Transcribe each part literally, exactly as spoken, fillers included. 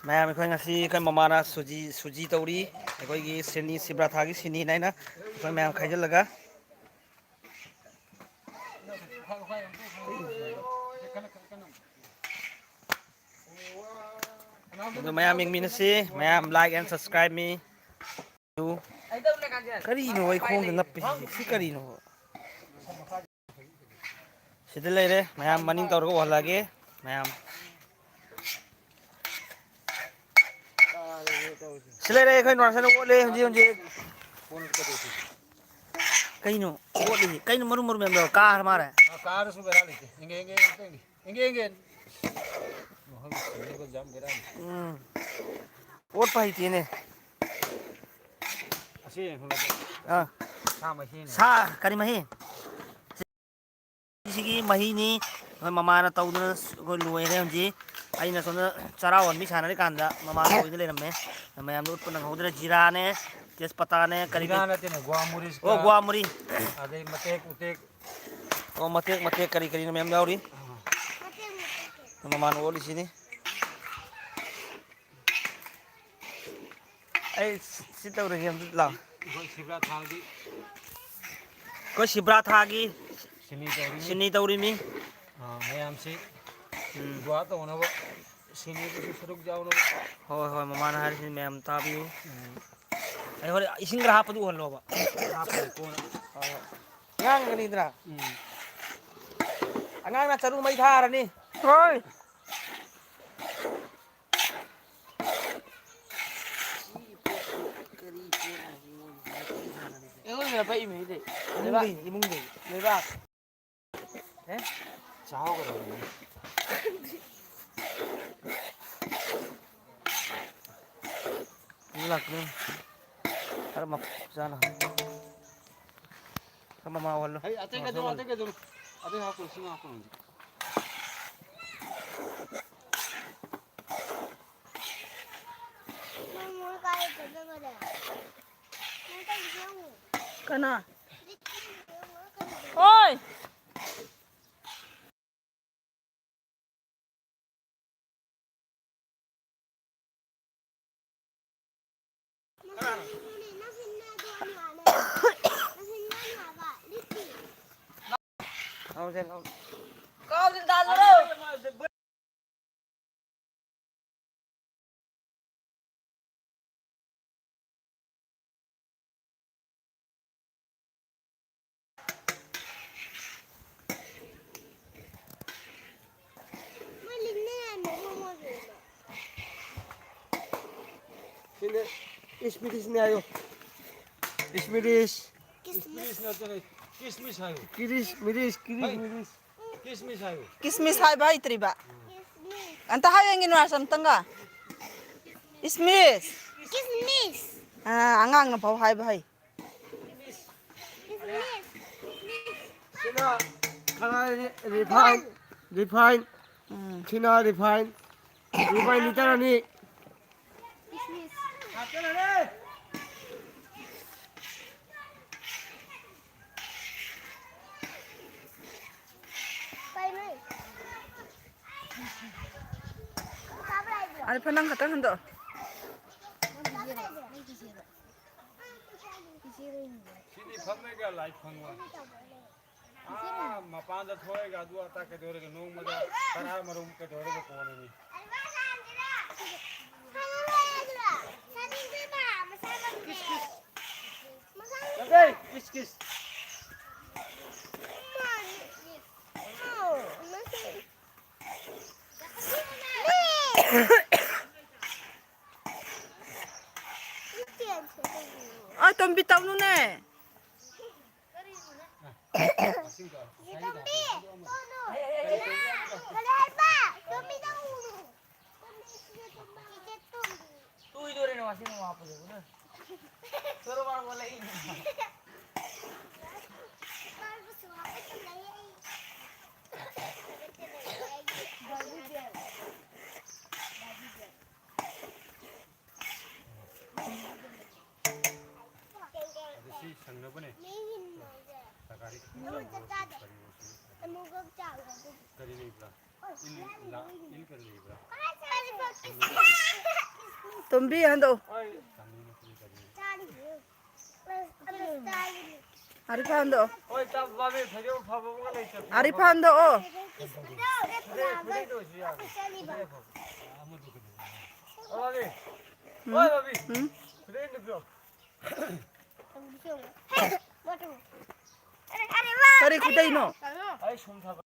ꯃꯌꯥꯝ, ꯑꯩꯈꯣꯏ ꯉꯁꯤ ꯑꯩꯈꯣꯏ ꯃꯃꯥꯅ ꯁꯨꯖꯤ, ꯁꯨꯖꯤ ꯇꯧꯔꯤ꯫ ꯑꯩꯈꯣꯏꯒꯤ ꯁꯤꯅꯤ, ꯁꯤꯕ꯭ꯔꯥꯊꯥꯒꯤ ꯁꯤꯅꯤꯅ ꯑꯩꯅ ꯑꯩꯈꯣꯏ ꯃꯌꯥꯝ ꯈꯥꯏꯖꯤꯜꯂꯒ꯫ ꯑꯗꯨ ꯃꯌꯥꯝ ꯌꯦꯡꯃꯤꯟꯅꯁꯤ, ꯃꯌꯥꯝ like and subscribe me꯫ ꯀꯔꯤꯅꯣ ꯑꯩ ꯈꯣꯡꯗ ꯅꯞꯄꯤꯁꯤ? ꯁꯤ ꯀꯔꯤꯅꯣ? ꯁꯤꯗ ꯂꯩꯔꯦ ꯃꯌꯥꯝ, ꯃꯅꯤꯡ ꯇꯧꯔꯒ ꯎꯍꯜꯂꯛꯑꯒꯦ ꯃꯌꯥꯝ꯫ ꯁꯤ ꯂꯩꯔꯦ ꯑꯩꯈꯣꯏ ꯅꯣꯔꯁꯟ ꯑꯣꯠꯂꯦ ꯍꯧꯖꯤꯛ ꯍꯧꯖꯤꯛ꯫ ꯀꯩꯅꯣ ꯑꯣꯠꯂꯤ? ꯀꯩꯅꯣ ꯃꯔꯨ ꯃꯔꯨ ꯃꯌꯥꯝ ꯌꯥꯎꯔ ꯀꯥꯔ ꯃꯥꯔꯦ? ꯀꯥꯔꯁꯨ ꯕꯦꯔꯥ ꯂꯩꯇꯦ꯫ ꯏꯪꯒꯦ, ꯏꯪꯒꯦ, ꯏꯪꯒꯦ, ꯏꯪꯒꯦ꯫ ꯎꯝ꯫ ꯑꯣꯠꯄ ꯍꯩꯇꯦꯅꯦ꯫ ꯑꯁꯤ ꯌꯦꯡꯉꯨ꯫ ꯑꯥ꯫ ꯁꯥ ꯃꯍꯤꯅꯦ꯫ ꯁꯥ ꯀꯔꯤ ꯃꯍꯤ? ꯁꯤꯒꯤ ꯃꯍꯤꯅꯤ꯫ ꯑꯩꯈꯣꯏ ꯃꯃꯥꯅ ꯇꯧꯗꯅ ꯑꯩꯈꯣꯏ ꯂꯣꯏꯔꯦ ꯍꯧꯖꯤꯛ꯫ ꯑꯩꯅ ꯁꯣꯝꯗ ꯆꯔꯥ ꯍꯣꯟꯕꯤ ꯁꯥꯟꯅꯔꯤꯀꯥꯟꯗ ꯃꯃꯥꯅ ꯂꯣꯏꯗ ꯂꯩꯔꯝꯃꯦ꯫ ꯃꯌꯥꯝꯗ ꯎꯠꯄ ꯅꯪꯍꯧꯗ꯭ꯔꯦ꯫ ꯖꯤꯔꯥꯅꯦ, ꯇꯦꯖꯄꯇꯥꯅꯦ, ꯀꯔꯤ ꯖꯤꯔꯥ ꯀꯔꯤ? ꯅꯠꯇꯦꯅꯦ, ꯒꯣꯋꯥ ꯃꯨꯔꯤꯁꯀ ꯑꯣ, ꯒꯣꯋꯥ ꯃꯨꯔꯤ꯫ ꯑꯗꯩ ꯃꯇꯦꯛ ꯎꯇꯦꯛ꯫ ꯑꯣ, ꯃꯇꯦꯛ ꯃꯇꯦꯛ ꯀꯔꯤ ꯀꯔꯤꯅꯣ ꯃꯌꯥꯝ ꯌꯥꯎꯔꯤ꯫ ꯑꯥ꯫ ꯃꯃꯥꯅ ꯑꯣꯠꯂꯤꯁꯤꯅꯤ꯫ ꯑꯩ ꯁꯤ ꯇꯧꯔꯒꯦ ꯑꯝꯇ ꯂꯥꯎ꯫ ꯑꯩꯈꯣꯏ ꯁꯤꯕ꯭ꯔꯥ ꯊꯥꯒꯤ ꯑꯩꯈꯣꯏ ꯁꯤꯕ꯭ꯔꯥ ꯊꯥꯒꯤ ꯁꯤꯅꯤ ꯇꯧꯔꯤꯃꯤ꯫ ꯁꯤꯅꯤ ꯇꯧꯔꯤꯃꯤ꯫ ꯑꯥ, ꯃꯌꯥꯝꯁꯤ ꯎꯝ꯫ ꯗꯨꯋꯥ ꯇꯧꯅꯕ, ꯁꯤꯅꯤꯗꯁꯨ ꯁꯔꯨꯛ ꯌꯥꯎꯅꯕ꯫ ꯍꯣꯏ, ꯍꯣꯏ, ꯃꯃꯥꯅ ꯍꯥꯏꯔꯤꯁꯤ ꯃꯌꯥꯝ ꯇꯥꯕꯤꯌꯨ꯫ ꯎꯝ꯫ ꯑꯩ ꯍꯣꯔꯦꯟ ꯏꯁꯤꯡ ꯈꯔ ꯍꯥꯞꯄꯗꯤ ꯎꯍꯜꯂꯣꯕ꯫ ꯍꯥꯞꯄꯅꯤ ꯀꯣꯟꯅ꯫ ꯍꯣꯏ, ꯍꯣꯏ꯫ ꯉꯥꯡꯒꯅꯤꯗꯅ꯫ ꯎꯝ꯫ ꯑꯉꯥꯡꯅ ꯆꯔꯨ ꯃꯩ ꯊꯥꯔꯅꯤ꯫ ꯍꯣꯏ꯫ ꯑꯩꯉꯣꯟꯗ ꯄꯛꯏꯃꯤ ꯁꯤꯗꯤ꯫ ꯏꯃꯨꯡꯗꯩꯅꯤ, ꯏꯃꯨꯡꯗꯩꯅꯤ꯫ ꯂꯩꯕꯥꯛ꯫ ꯑꯦ? ꯆꯥꯍꯧꯒꯗꯕꯅꯤ꯫ ꯂꯥꯛꯀꯅꯤ꯫ ꯈꯔ ꯃꯈꯣꯡ ꯆꯥꯅ꯫ ꯈꯔ ꯃꯃꯥ ꯑꯣꯜꯂꯣ꯫ ꯑꯩ ꯑꯇꯩ ꯀꯩꯗꯧ-, ꯑꯇꯩ ꯀꯩꯗꯧ-, ꯑꯇꯩ ꯍꯥꯞꯄꯣ, ꯁꯤ ꯉꯥꯛꯄ ꯉꯝꯗꯦ꯫ ꯀꯅꯥ? ꯍꯣꯏ꯫ ꯂꯥꯎꯁꯦ, ꯂꯥꯎ꯫ ꯀꯥꯎꯗ ꯗꯥꯜꯂꯣ꯫ ꯁꯤꯅꯦ, ꯏꯁꯃꯤꯔꯤꯁꯅꯦ ꯍꯥꯏꯌꯣ꯫ ꯏꯁꯃꯤꯔꯤꯁ꯫ ꯀꯤꯁꯃꯤꯁ꯫ ꯏꯁꯃꯤꯔꯤꯁ ꯅꯠꯇꯦꯅꯦ, ꯀꯤꯁꯃꯤꯁ ꯍꯥꯏꯌꯨ꯫ ꯀꯤꯔꯤꯁ, ꯃꯤꯔꯤꯁ, ꯀꯤꯔꯤꯁ, ꯍꯩ꯫ ꯃꯤꯔꯤꯁ꯫ ꯀꯤꯁꯃꯤꯁ ꯍꯥꯏꯌꯨ꯫ ꯀꯤꯁꯃꯤꯁ ꯍꯥꯏꯕ ꯍꯩꯇ꯭ꯔꯤꯕ꯫ ꯑꯝꯇ ꯍꯥꯏꯌꯨ ꯌꯦꯡꯒꯦ, ꯅꯨꯔꯥꯁ, ꯑꯝꯇꯪꯒ꯫ ꯏꯁꯃꯤꯁ꯫ ꯀꯤꯁꯃꯤꯁ꯫ ꯑꯥ, ꯑꯉꯥꯡꯅ ꯐꯥꯎ ꯍꯥꯏꯕ ꯍꯩ꯫ ꯁꯤꯅ ꯈꯔ ꯔꯤ-, ꯔꯤꯐꯥꯏꯟ, ꯔꯤꯐꯥꯏꯟ꯫ ꯎꯝ꯫ ꯁꯤꯅ ꯔꯤꯐꯥꯏꯟ꯫ ꯔꯤꯐꯥꯏꯟ ꯂꯤꯇꯔ ꯑꯅꯤ꯫ ꯑꯗꯨ ꯐ-, ꯅꯪ ꯈꯛꯇꯪ ꯍꯟꯗꯣꯛꯑꯣ꯫ ꯁꯤꯗꯤ ꯐꯝꯃꯒ ꯂꯥꯏ ꯐꯪꯉꯣꯏ꯫ ꯑꯥ, ꯃꯄꯥꯟꯗ ꯊꯣꯛꯑꯒ ꯑꯗꯨ ꯑꯇꯥ ꯀꯩꯗꯧꯔꯒ ꯅꯣꯡꯃꯗ ꯇꯔꯥ ꯃꯔꯨꯝ ꯀꯩꯗꯧꯔꯒ ꯀꯣꯟꯅꯅꯤ? ꯀꯤꯁ, ꯀꯤꯁ꯫ ꯀꯤꯁ, ꯀꯤꯁ꯫ ꯑ, ꯇꯣꯝꯕꯤ, ꯇꯧꯅꯨꯅꯦ꯫ ꯇꯨꯏꯗꯣꯔꯦꯅꯦ ꯋꯥꯁꯤꯡ ꯃꯦꯆꯤꯟ ꯍꯥꯞꯄꯁꯦ, ꯎꯗ꯫ ꯆꯣꯔꯣ ꯃꯥꯔꯣ ꯕꯣꯜ ꯂꯩ꯫ ꯑꯗꯨ ꯁꯤ ꯁꯪꯅꯕꯅꯦ꯫ ꯇꯔꯀꯥꯔꯤ ꯀꯔꯤ ꯑꯣꯏꯁꯨ꯫ ꯀꯔꯤ ꯂꯩꯕ꯭ꯔꯥ? ꯏꯜ ꯂꯥ-, ꯏꯜ ꯀꯔꯤ ꯂꯩꯕ꯭ꯔꯥ? ꯇꯣꯝꯕꯤ ꯍꯟꯗꯣꯛꯑꯣ꯫ ꯆꯥꯟꯗꯤ ꯅꯠꯇ꯭ꯔꯗꯤ ꯀꯔꯤ? ꯑꯥꯔꯤꯐꯥꯟꯗꯣ꯫ ꯍꯣꯏ, ꯇꯞ ꯄꯥꯝꯃꯤ, ꯐꯅꯦꯛ ꯐꯕ ꯑꯃꯒ ꯂꯩꯇꯕ꯫ ꯑꯥꯔꯤꯐꯥꯟꯗꯣ꯫ ꯐꯅꯦꯛ, ꯐꯅꯦꯛꯇꯣ ꯑꯣꯏꯁꯨ ꯌꯥꯕꯅꯤ꯫ ꯐꯅꯦꯛ ꯐꯕ꯫ ꯕꯥꯕꯤ꯫ ꯎꯝ꯫ ꯍꯣꯏ, ꯕꯥꯕꯤ꯫ ꯎꯝ꯫ ꯐꯅꯦꯛ ꯑꯝꯇ ꯄꯤꯔꯛꯑꯣ꯫ ꯀꯔꯤ ꯈꯨꯗꯩꯅꯣ? ꯑꯩ ꯁꯨꯝ ꯊꯥꯕ꯫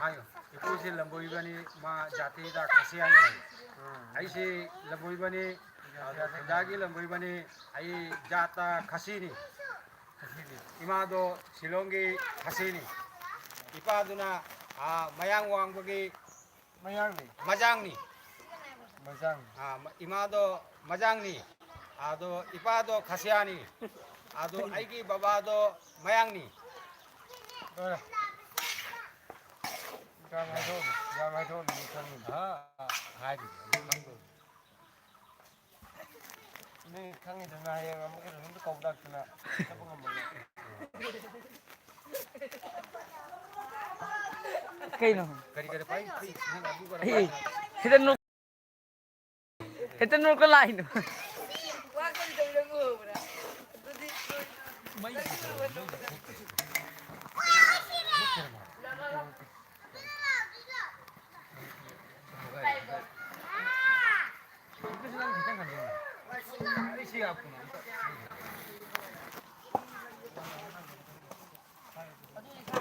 ꯍꯥꯏꯌꯨ꯫ ꯏꯄꯨꯁꯤ ꯂꯝꯕꯣꯏꯕꯅꯤ, ꯃꯥ ꯖꯥꯇꯤꯗ ꯈꯥꯁꯤꯌꯥꯅꯤ ꯍꯥꯏꯌꯨ꯫ ꯑꯩꯁꯤ ꯂꯝꯕꯣꯏꯕꯅꯤ, ꯑꯗꯣ ꯈꯨꯟꯖꯥꯒꯤ ꯂꯝꯕꯣꯏꯕꯅꯤ, ꯑꯩ ꯖꯥꯠꯇ ꯈꯥꯁꯤꯅꯤ꯫ ꯏꯃꯥꯗꯣ ꯁꯤꯂꯣꯡꯒꯤ ꯈꯥꯁꯤꯅꯤ꯫ ꯏꯄꯥꯗꯨꯅ, ꯑꯥ, ꯃꯌꯥꯡ ꯋꯥꯡꯕꯒꯤ ꯃꯌꯥꯡꯅꯤ꯫ ꯃꯖꯥꯡꯅꯤ꯫ ꯃꯖꯥꯡ꯫ ꯑꯥ, ꯃ-, ꯏꯃꯥꯗꯣ ꯃꯖꯥꯡꯅꯤ꯫ ꯑꯗꯣ ꯏꯄꯥꯗꯣ ꯈꯥꯁꯤꯌꯥꯅꯤ꯫ ꯑꯗꯣ ꯑꯩꯒꯤ ꯕꯕꯥꯗꯣ ꯃꯌꯥꯡꯅꯤ꯫ ꯂꯣꯏꯔꯦ꯫ ꯌꯥꯝ ꯍꯥꯏꯗꯣꯛꯑꯅꯨ, ꯌꯥꯝ ꯍꯥꯏꯗꯣꯛꯑꯅꯨ, ꯃꯤ ꯈꯪꯉꯤꯅꯤ꯫ ꯑꯥ, ꯍꯥꯏꯔꯤꯅꯤ, ꯑꯗꯨ ꯈꯪꯗꯣꯏꯅꯤ꯫ ꯅꯣꯏ ꯈꯪꯉꯤꯗꯅ, ꯍꯌꯦꯡ ꯑꯃꯨꯛ ꯀꯩꯅꯣꯝꯇ ꯀꯧ ꯂꯥꯛꯇꯅ ꯆꯠꯄ ꯉꯝꯃꯣꯏꯕ꯫ ꯀꯩꯅꯣ? ꯀꯔꯤ ꯀꯔꯤ ꯄꯥꯏ? ꯅꯪ ꯑꯗꯨ ꯀꯔ ꯑꯩ ꯄꯥꯏ? ꯍꯦꯛꯇ ꯅꯣꯛ-, ꯍꯦꯛꯇ ꯅꯣꯛꯀ ꯂꯥꯛꯏꯅꯣ?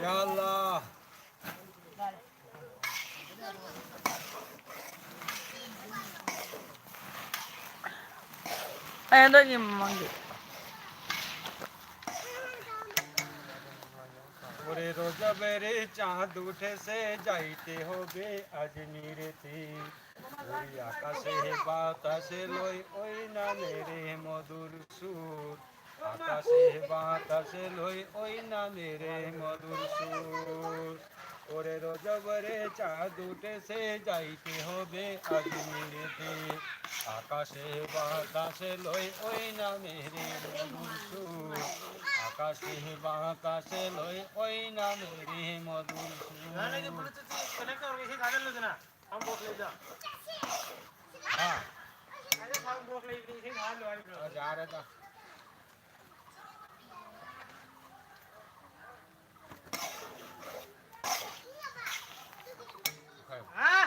ꯌꯥ ꯑꯜꯂꯥ꯫ ꯑꯩ ꯍꯟꯗꯛꯀꯤ ꯃꯃꯥꯡꯒꯤ꯫ ꯍꯣꯔꯦꯟ রজবরে চাঁদ উঠেছে, যাইতে হবে আজমিরেতে। ওই আকাশে বাতাসে লই ওই নামে রে মধুর সুর। আকাশে বাতাসে লই ওই নামে রে মধুর সুর। ওরে রজবরে চাঁদ উঠেছে, যাইতে হবে আজমিরেতে। আকাশে বাতাসে লই ওই নামে রে মধুর সুর। আকাশে বাতাসে লই ওই নামে রে মধুর সুর। गाने की ब्लूटूथ कनेक्ट और इसे कागज लो देना। हम बॉक्स ले जा। हाँ। अरे हम बॉक्स ले इसे बाहर लो, आई ब्रो। जा रहा था। हाँ।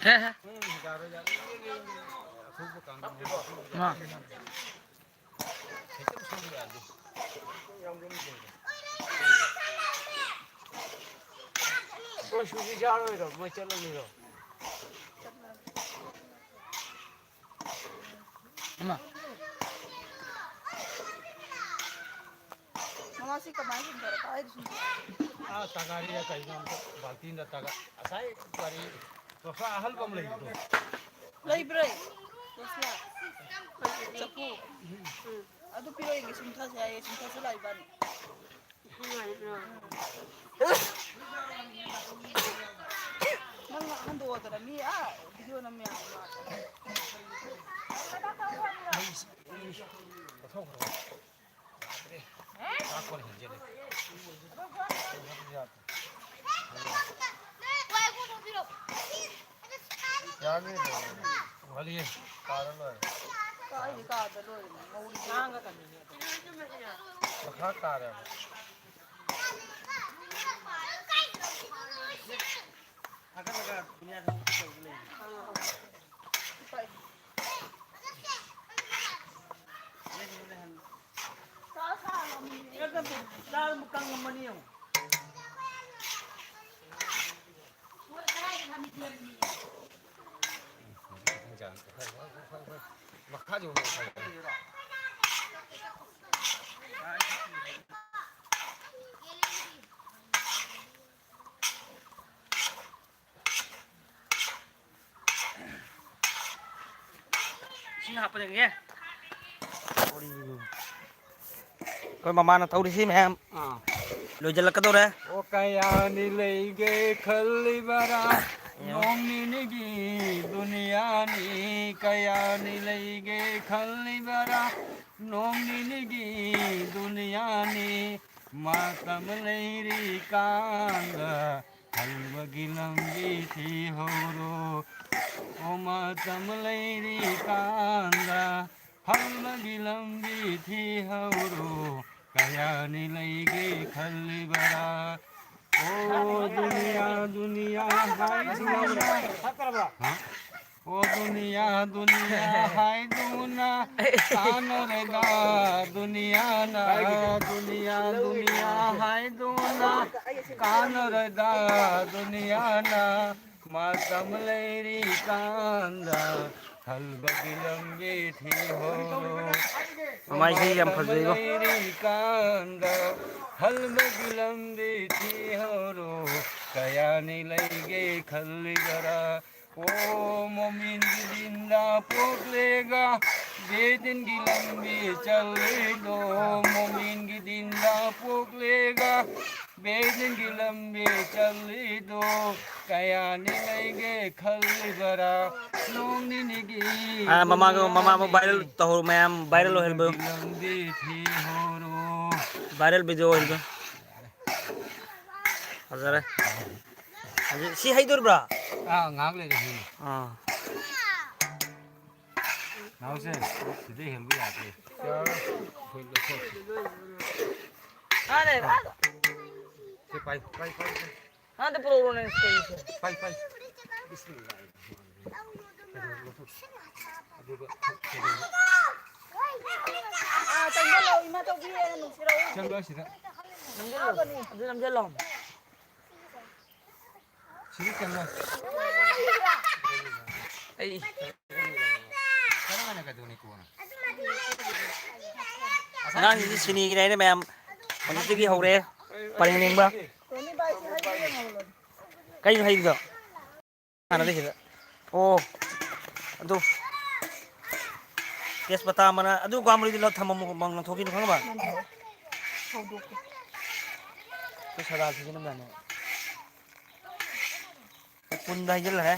है, है। हाँ। ꯃꯣꯏ ꯁꯨꯁꯤ ꯆꯥꯔꯣꯏꯗ꯭ꯔꯣ? ꯃꯣꯏ ꯆꯠꯂꯅꯤꯗꯣ꯫ ꯏꯃꯥ꯫ ꯃꯃꯥꯁꯤ ꯀꯃꯥꯏꯅ ꯁꯨꯝ ꯇꯧꯔ ꯀꯥꯏꯗ ꯁꯨꯝ ꯑꯥ, ꯇꯒꯥꯔꯤꯔ ꯀꯩꯅꯣ ꯑꯝꯇ ꯕꯥꯜꯇꯤꯟꯗ ꯇꯒ-, ꯉꯁꯥꯏ ꯒꯥꯔꯤ ꯇꯣꯁꯥ ꯑꯍꯜꯕ ꯑꯃ ꯂꯩꯕꯗꯣ꯫ ꯂꯩꯕ꯭ꯔꯦ? ꯇꯣꯁꯥ꯫ ꯆꯐꯨ꯫ ꯎꯝ꯫ ꯑꯗꯨ ꯄꯤꯔꯛꯏꯒꯦ, ꯁꯨꯝ ꯊꯛꯁꯦ ꯍꯥꯏꯌꯦ, ꯁꯨꯝ ꯊꯛꯁꯦ ꯂꯥꯛꯏꯕꯥꯅꯤ꯫ ꯅꯪ ꯍꯟꯗꯣꯛꯑꯣꯗꯅ ꯃꯤ ꯑꯥ ꯚꯤꯗꯤꯑꯣ ꯅꯝ ꯃꯌꯥꯝꯗꯣ꯫ ꯌꯥꯅꯤ꯫ ꯋꯥꯠꯂꯤ꯫ ꯀꯥꯔ ꯂꯣꯏꯔꯦ꯫ ꯀꯥꯏꯗꯩ ꯀꯥꯔꯗ ꯂꯣꯏꯔꯦ? ꯃꯧ ꯂꯥꯡꯒꯗꯕꯅꯤꯅꯦ꯫ ꯃꯈꯥ ꯇꯥꯔꯦꯕ꯫ ꯊꯥꯒꯠꯂꯒ ꯗꯨꯅꯤꯌꯥ ꯈꯪꯕ ꯇꯧꯕ ꯂꯩꯌꯦ꯫ ꯍꯣꯏ꯫ ꯆꯥꯛ ꯑꯃꯨꯛ ꯀꯪꯉꯝꯃꯅꯤ ꯌꯦꯡꯉꯨ꯫ ꯍꯣꯏ, ꯍꯣꯏ, ꯍꯣꯏ, ꯍꯣꯏ꯫ ꯃꯈꯥꯁꯨ ꯏꯁꯤꯡ ꯍꯥꯞꯄꯗꯒꯤ ꯑꯩꯈꯣꯏ ꯃꯃꯥꯅ ꯇꯧꯔꯤꯁꯤ ꯃꯌꯥꯝ ꯑꯥ꯫ ꯂꯣꯏꯁꯤꯜꯂꯛꯀꯗꯧꯔꯦ꯫ ꯑꯣ ꯀꯌꯥꯅꯤ ꯂꯩꯒꯦ ꯈꯜꯂꯤꯕꯔꯥ? ꯌꯦꯡꯉꯣ꯫ ꯅꯣꯡ ꯅꯤꯅꯤꯒꯤ ꯗꯨꯅꯤꯌꯥꯅꯤ꯫ ꯀꯌꯥꯅꯤ ꯂꯩꯒꯦ ꯈꯜꯂꯤꯕꯔꯥ? ꯅꯣꯡ ꯅꯤꯅꯤꯒꯤ ꯗꯨꯅꯤꯌꯥꯅꯤ꯫ ꯃꯇꯝ ꯂꯩꯔꯤꯀꯥꯟꯗ ꯍꯜꯕꯒꯤ ꯂꯝꯕꯤ ꯊꯤꯍꯧꯔꯣ꯫ ꯑꯣ ꯃꯇꯝ ꯂꯩꯔꯤꯀꯥꯟꯗ ꯍꯜꯕꯒꯤ ꯂꯝꯕꯤ ꯊꯤꯍꯧꯔꯣ꯫ ꯀꯌꯥꯅꯤ ꯂꯩꯒꯦ ꯈꯜꯂꯤꯕꯔꯥ? ꯑꯣ ꯗꯨꯅꯤꯌꯥ ꯗꯨꯅꯤꯌꯥ ꯍꯥꯏꯗꯨꯅ꯫ ꯍꯥ? ꯑꯣ ꯗꯨꯅꯤꯌꯥ ꯗꯨꯅꯤꯌꯥ ꯍꯥꯏꯗꯨꯅ ꯀꯥꯟꯅꯔꯦꯗ ꯗꯨꯅꯤꯌꯥꯅ꯫ ꯗꯨꯅꯤꯌꯥ ꯗꯨꯅꯤꯌꯥ ꯍꯥꯏꯗꯨꯅ ꯀꯥꯟꯅꯔꯦꯗ ꯗꯨꯅꯤꯌꯥꯅ꯫ ꯃꯇꯝ ꯂꯩꯔꯤꯀꯥꯟꯗ ꯍꯜꯕꯒꯤ ꯂꯝꯕꯤ ꯊꯤꯍꯧꯔꯣ꯫ ꯃꯃꯥꯏꯁꯤ ꯌꯥꯝ ꯃꯇꯝ ꯐꯖꯩꯕꯣ꯫ ꯂꯩꯔꯤꯀꯥꯟꯗ ꯍꯜꯕꯒꯤ ꯂꯝꯕꯤ ꯊꯤꯍꯧꯔꯣ꯫ ꯀꯌꯥꯅꯤ ꯂꯩꯒꯦ ꯈꯜꯂꯤꯕꯔꯥ? ꯑꯣ ꯃꯣꯃꯤꯟꯒꯤ ꯗꯤꯟꯗ ꯄꯣꯛꯂꯦꯒ ꯕꯦꯗꯤꯟꯒꯤ ꯂꯝꯕꯤ ꯆꯠꯂꯤꯗꯣ꯫ ꯃꯣꯃꯤꯟꯒꯤ ꯗꯤꯟꯗ ꯄꯣꯛꯂꯦꯒ ꯕꯦꯗꯤꯟꯒꯤ ꯂꯝꯕꯤ ꯆꯠꯂꯤꯗꯣ꯫ ꯀꯌꯥꯅꯤ ꯂꯩꯒꯦ ꯈꯜꯂꯤꯕꯔꯥ? ꯅꯣꯡ ꯅꯤꯅꯤꯒꯤ ꯑꯥ, ꯃꯃꯥꯒ ꯃꯃꯥꯕꯨ ꯗꯨꯅꯤꯌꯥꯅꯤ꯫ Viral ꯇꯧꯍꯧꯔꯣ ꯃꯌꯥꯝ, viral ꯑꯣꯏꯍꯟꯕꯤꯌꯨ꯫ ꯍꯜꯕꯒꯤ ꯂꯝꯕꯤ ꯊꯤꯍꯧꯔꯣ꯫ Viral video ꯑꯣꯏꯍꯟꯕꯤꯌꯨ꯫ ꯐꯖꯔꯦ꯫ ꯍꯧꯖꯤꯛ ꯁꯤ ꯍꯩꯗꯣꯔꯤꯕ꯭ꯔꯥ? ꯑꯥ, ꯉꯥꯏꯍꯥꯛ ꯂꯩꯔꯦ ꯍꯩꯅꯤ꯫ ꯑꯥ꯫ ꯅꯥꯎꯁꯦ, ꯁꯤꯗꯩ ꯍꯦꯟꯕ ꯌꯥꯗꯦ꯫ ꯑꯩꯈꯣꯏ ꯂꯧꯊꯣꯛꯁꯤ꯫ ꯁꯤ ꯄꯥꯏ, ꯄꯥꯏ, ꯄꯥꯏ, ꯄꯥꯏ꯫ ꯉꯥꯗ ꯄꯨꯔꯛꯎꯔꯣꯅꯦ, ꯀꯩꯁꯦ? ꯄꯥꯏ, ꯄꯥꯏ꯫ ꯕꯤꯁꯃꯤꯜꯂꯥꯍꯤꯔꯔꯍꯃꯥꯅꯤꯔꯔꯍꯤꯝ꯫ ꯂꯧꯊꯣꯛꯁꯤ꯫ ꯑꯗꯨꯒ ꯑꯥ, ꯆꯪꯁꯤꯜꯂꯣ, ꯏꯃꯥ ꯆꯧꯕꯤ ꯍꯦꯟꯅ ꯅꯨꯡꯁꯤꯔꯛꯎ꯫ ꯆꯪꯂꯣ ꯁꯤꯗ꯫ ꯅꯝꯁꯤꯜꯂꯣ, ꯑꯗꯨ ꯅꯝꯁꯤꯜꯂꯣ꯫ ꯁꯤꯗ ꯆꯪꯉꯣ꯫ ꯑꯩ ꯀꯔꯝ ꯍꯥꯏꯅ ꯀꯩꯗꯧꯅꯤ? ꯑꯉꯥꯡꯁꯤꯡꯁꯤ ꯁꯤꯅꯤꯒꯤꯅꯦ ꯍꯥꯏꯅ ꯃꯌꯥꯝ ꯍꯧꯖꯤꯛꯇꯒꯤ ꯍꯧꯔꯦ ꯄꯔꯦꯡ ꯂꯦꯡꯕ꯫ ꯀꯩꯅꯣ ꯍꯩꯔꯤꯗꯣ? ꯍꯥꯟꯅꯗꯒꯤꯗ꯫ ꯑꯣ꯫ ꯑꯗꯨ꯫ ꯇꯦꯖꯄꯇꯥ ꯃꯅꯥ ꯑꯗꯨ ꯒ꯭ꯋꯥꯃꯨꯔꯤꯗꯨ ꯂꯧ ꯊꯝꯃꯝꯃꯣ, ꯃꯪ ꯂꯪꯊꯣꯛꯈꯤꯅꯨ ꯈꯪꯉꯕ? ꯍꯧꯗꯣꯛꯀꯦ꯫ ꯑꯩꯈꯣꯏ ꯁꯗꯥꯁꯤꯁꯨ ꯑꯗꯨꯝ ꯌꯥꯅꯤ꯫ ꯄꯨꯟꯗ ꯍꯩꯖꯤꯜꯂꯦ꯫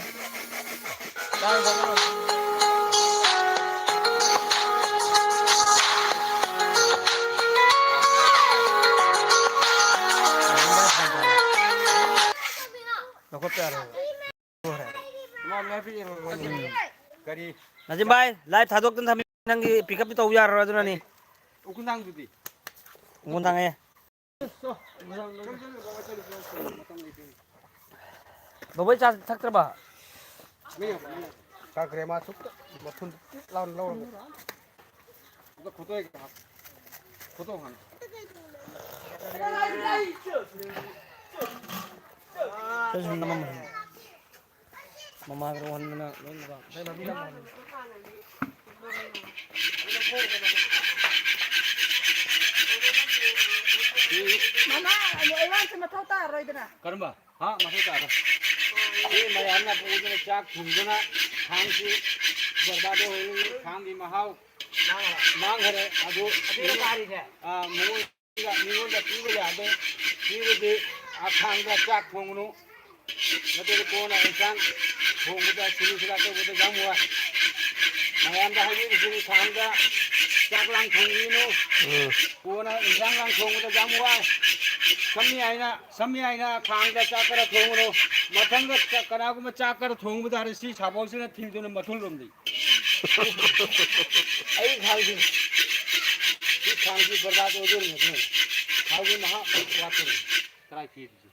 ꯂꯧꯈꯠꯄ ꯌꯥꯔꯦ꯫ ꯀꯔꯤ? ꯅꯖꯤꯝ ꯚꯥꯏ, ꯂꯥꯏꯚ ꯊꯥꯗꯣꯛꯇꯅ ꯊꯝꯃꯤ, ꯅꯪꯒꯤ ꯄꯤꯛꯑꯞꯇꯤ ꯇꯧ ꯌꯥꯔꯔꯣꯏ ꯑꯗꯨꯅꯅꯤ꯫ ꯎꯈꯨꯟ ꯊꯥꯡꯗꯨꯗꯤ? ꯎꯈꯨꯟ ꯊꯥꯡꯉꯦ꯫ ꯕꯣꯕꯣꯏ ꯆꯥ ꯊꯛꯇ꯭ꯔꯕ? ꯆꯥꯈ꯭ꯔꯦ ꯃꯥ ꯁꯨꯛꯇ ꯃꯊꯨꯟ ꯇꯤꯠ ꯂꯥꯎꯅ ꯂꯧꯔꯒ꯫ ꯑꯗꯣ ꯈꯣꯠꯇꯣꯛꯑꯒ ꯍꯥꯞ-, ꯈꯣꯠꯇꯣꯛ ꯍꯥꯟꯅ꯫ ꯃꯃꯥꯒ ꯎꯍꯟꯗꯅ ꯂꯣꯏꯅ ꯃꯃꯥ, ꯑꯩꯉꯣꯟꯁꯦ ꯃꯊꯧ ꯇꯥꯔꯔꯣꯏꯗꯅ꯫ ꯀꯔꯝꯕ? ꯍꯥ, ꯃꯊꯧ ꯇꯥꯔꯣꯏ꯫ ꯁꯤ ꯃꯌꯥꯝꯅ ꯄꯨꯗꯨꯅ ꯆꯥꯛ ꯊꯣꯡꯗꯨꯅ ꯈꯥꯡꯁꯤ ꯕꯔꯕꯥꯗ ꯑꯣꯏꯍꯜꯂꯤ, ꯈꯥꯡꯒꯤ ꯃꯍꯥꯎ ꯃꯥꯡꯈꯔꯦ꯫ ꯑꯗꯨ ꯑꯗꯨꯅ ꯀꯥꯔꯤꯁꯦ? ꯑꯥ, ꯃꯉꯣꯟꯗ, ꯃꯤꯉꯣꯟꯗ ꯄꯤꯕ ꯌꯥꯗꯦ꯫ ꯄꯤꯕꯗꯤ ꯑꯈꯥꯡꯗ ꯆꯥꯛ ꯊꯣꯡꯒꯅꯨ꯫ ꯅꯠꯇ꯭ꯔꯗꯤ ꯀꯣꯟꯅ ꯏꯟꯁꯥꯡ ꯊꯣꯡꯕꯗ ꯁꯤꯅꯤ ꯁꯤꯗ ꯇꯧꯕꯗ ꯌꯥꯝ ꯋꯥꯏ꯫ ꯃꯌꯥꯝꯗ ꯍꯥꯏꯖꯔꯤꯁꯤꯅꯤ, ꯈꯥꯡꯗ ꯆꯥꯛ ꯂꯥꯡ ꯊꯣꯡꯕꯤꯒꯅꯨ꯫ ꯎꯝ꯫ ꯀꯣꯟꯅ ꯏꯟꯁꯥꯡ ꯂꯥꯡ ꯊꯣꯡꯕꯗ ꯌꯥꯝ ꯋꯥꯏ꯫ ꯁꯝꯃꯤ ꯍꯥꯏꯅ, ꯁꯝꯃꯤ ꯍꯥꯏꯅ ꯈꯥꯡꯗ ꯆꯥꯛ ꯈꯔ ꯊꯣꯡꯒꯅꯨ꯫ ꯃꯊꯪꯗ ꯆꯥꯛ, ꯀꯅꯥꯒꯨꯝꯕ ꯆꯥꯛ ꯈꯔ ꯊꯣꯡꯕ ꯇꯥꯔꯦ, ꯁꯤ ꯁꯥꯕꯧꯁꯤꯅ ꯊꯤꯡꯗꯨꯅ ꯃꯊꯨꯟ ꯂꯣꯝꯗꯤ꯫ ꯑꯩ ꯈꯥꯡꯁꯤ, ꯁꯤ ꯈꯥꯡꯁꯤ ꯕꯔꯕꯥꯗ ꯑꯣꯏꯗꯣꯔꯤꯅꯤ꯫ ꯊꯥꯎꯒꯤ ꯃꯍꯥꯎ ꯋꯥꯠꯇꯣꯔꯤ꯫ ꯀꯗꯥꯏ ꯊꯤꯗꯣꯏꯁꯤ?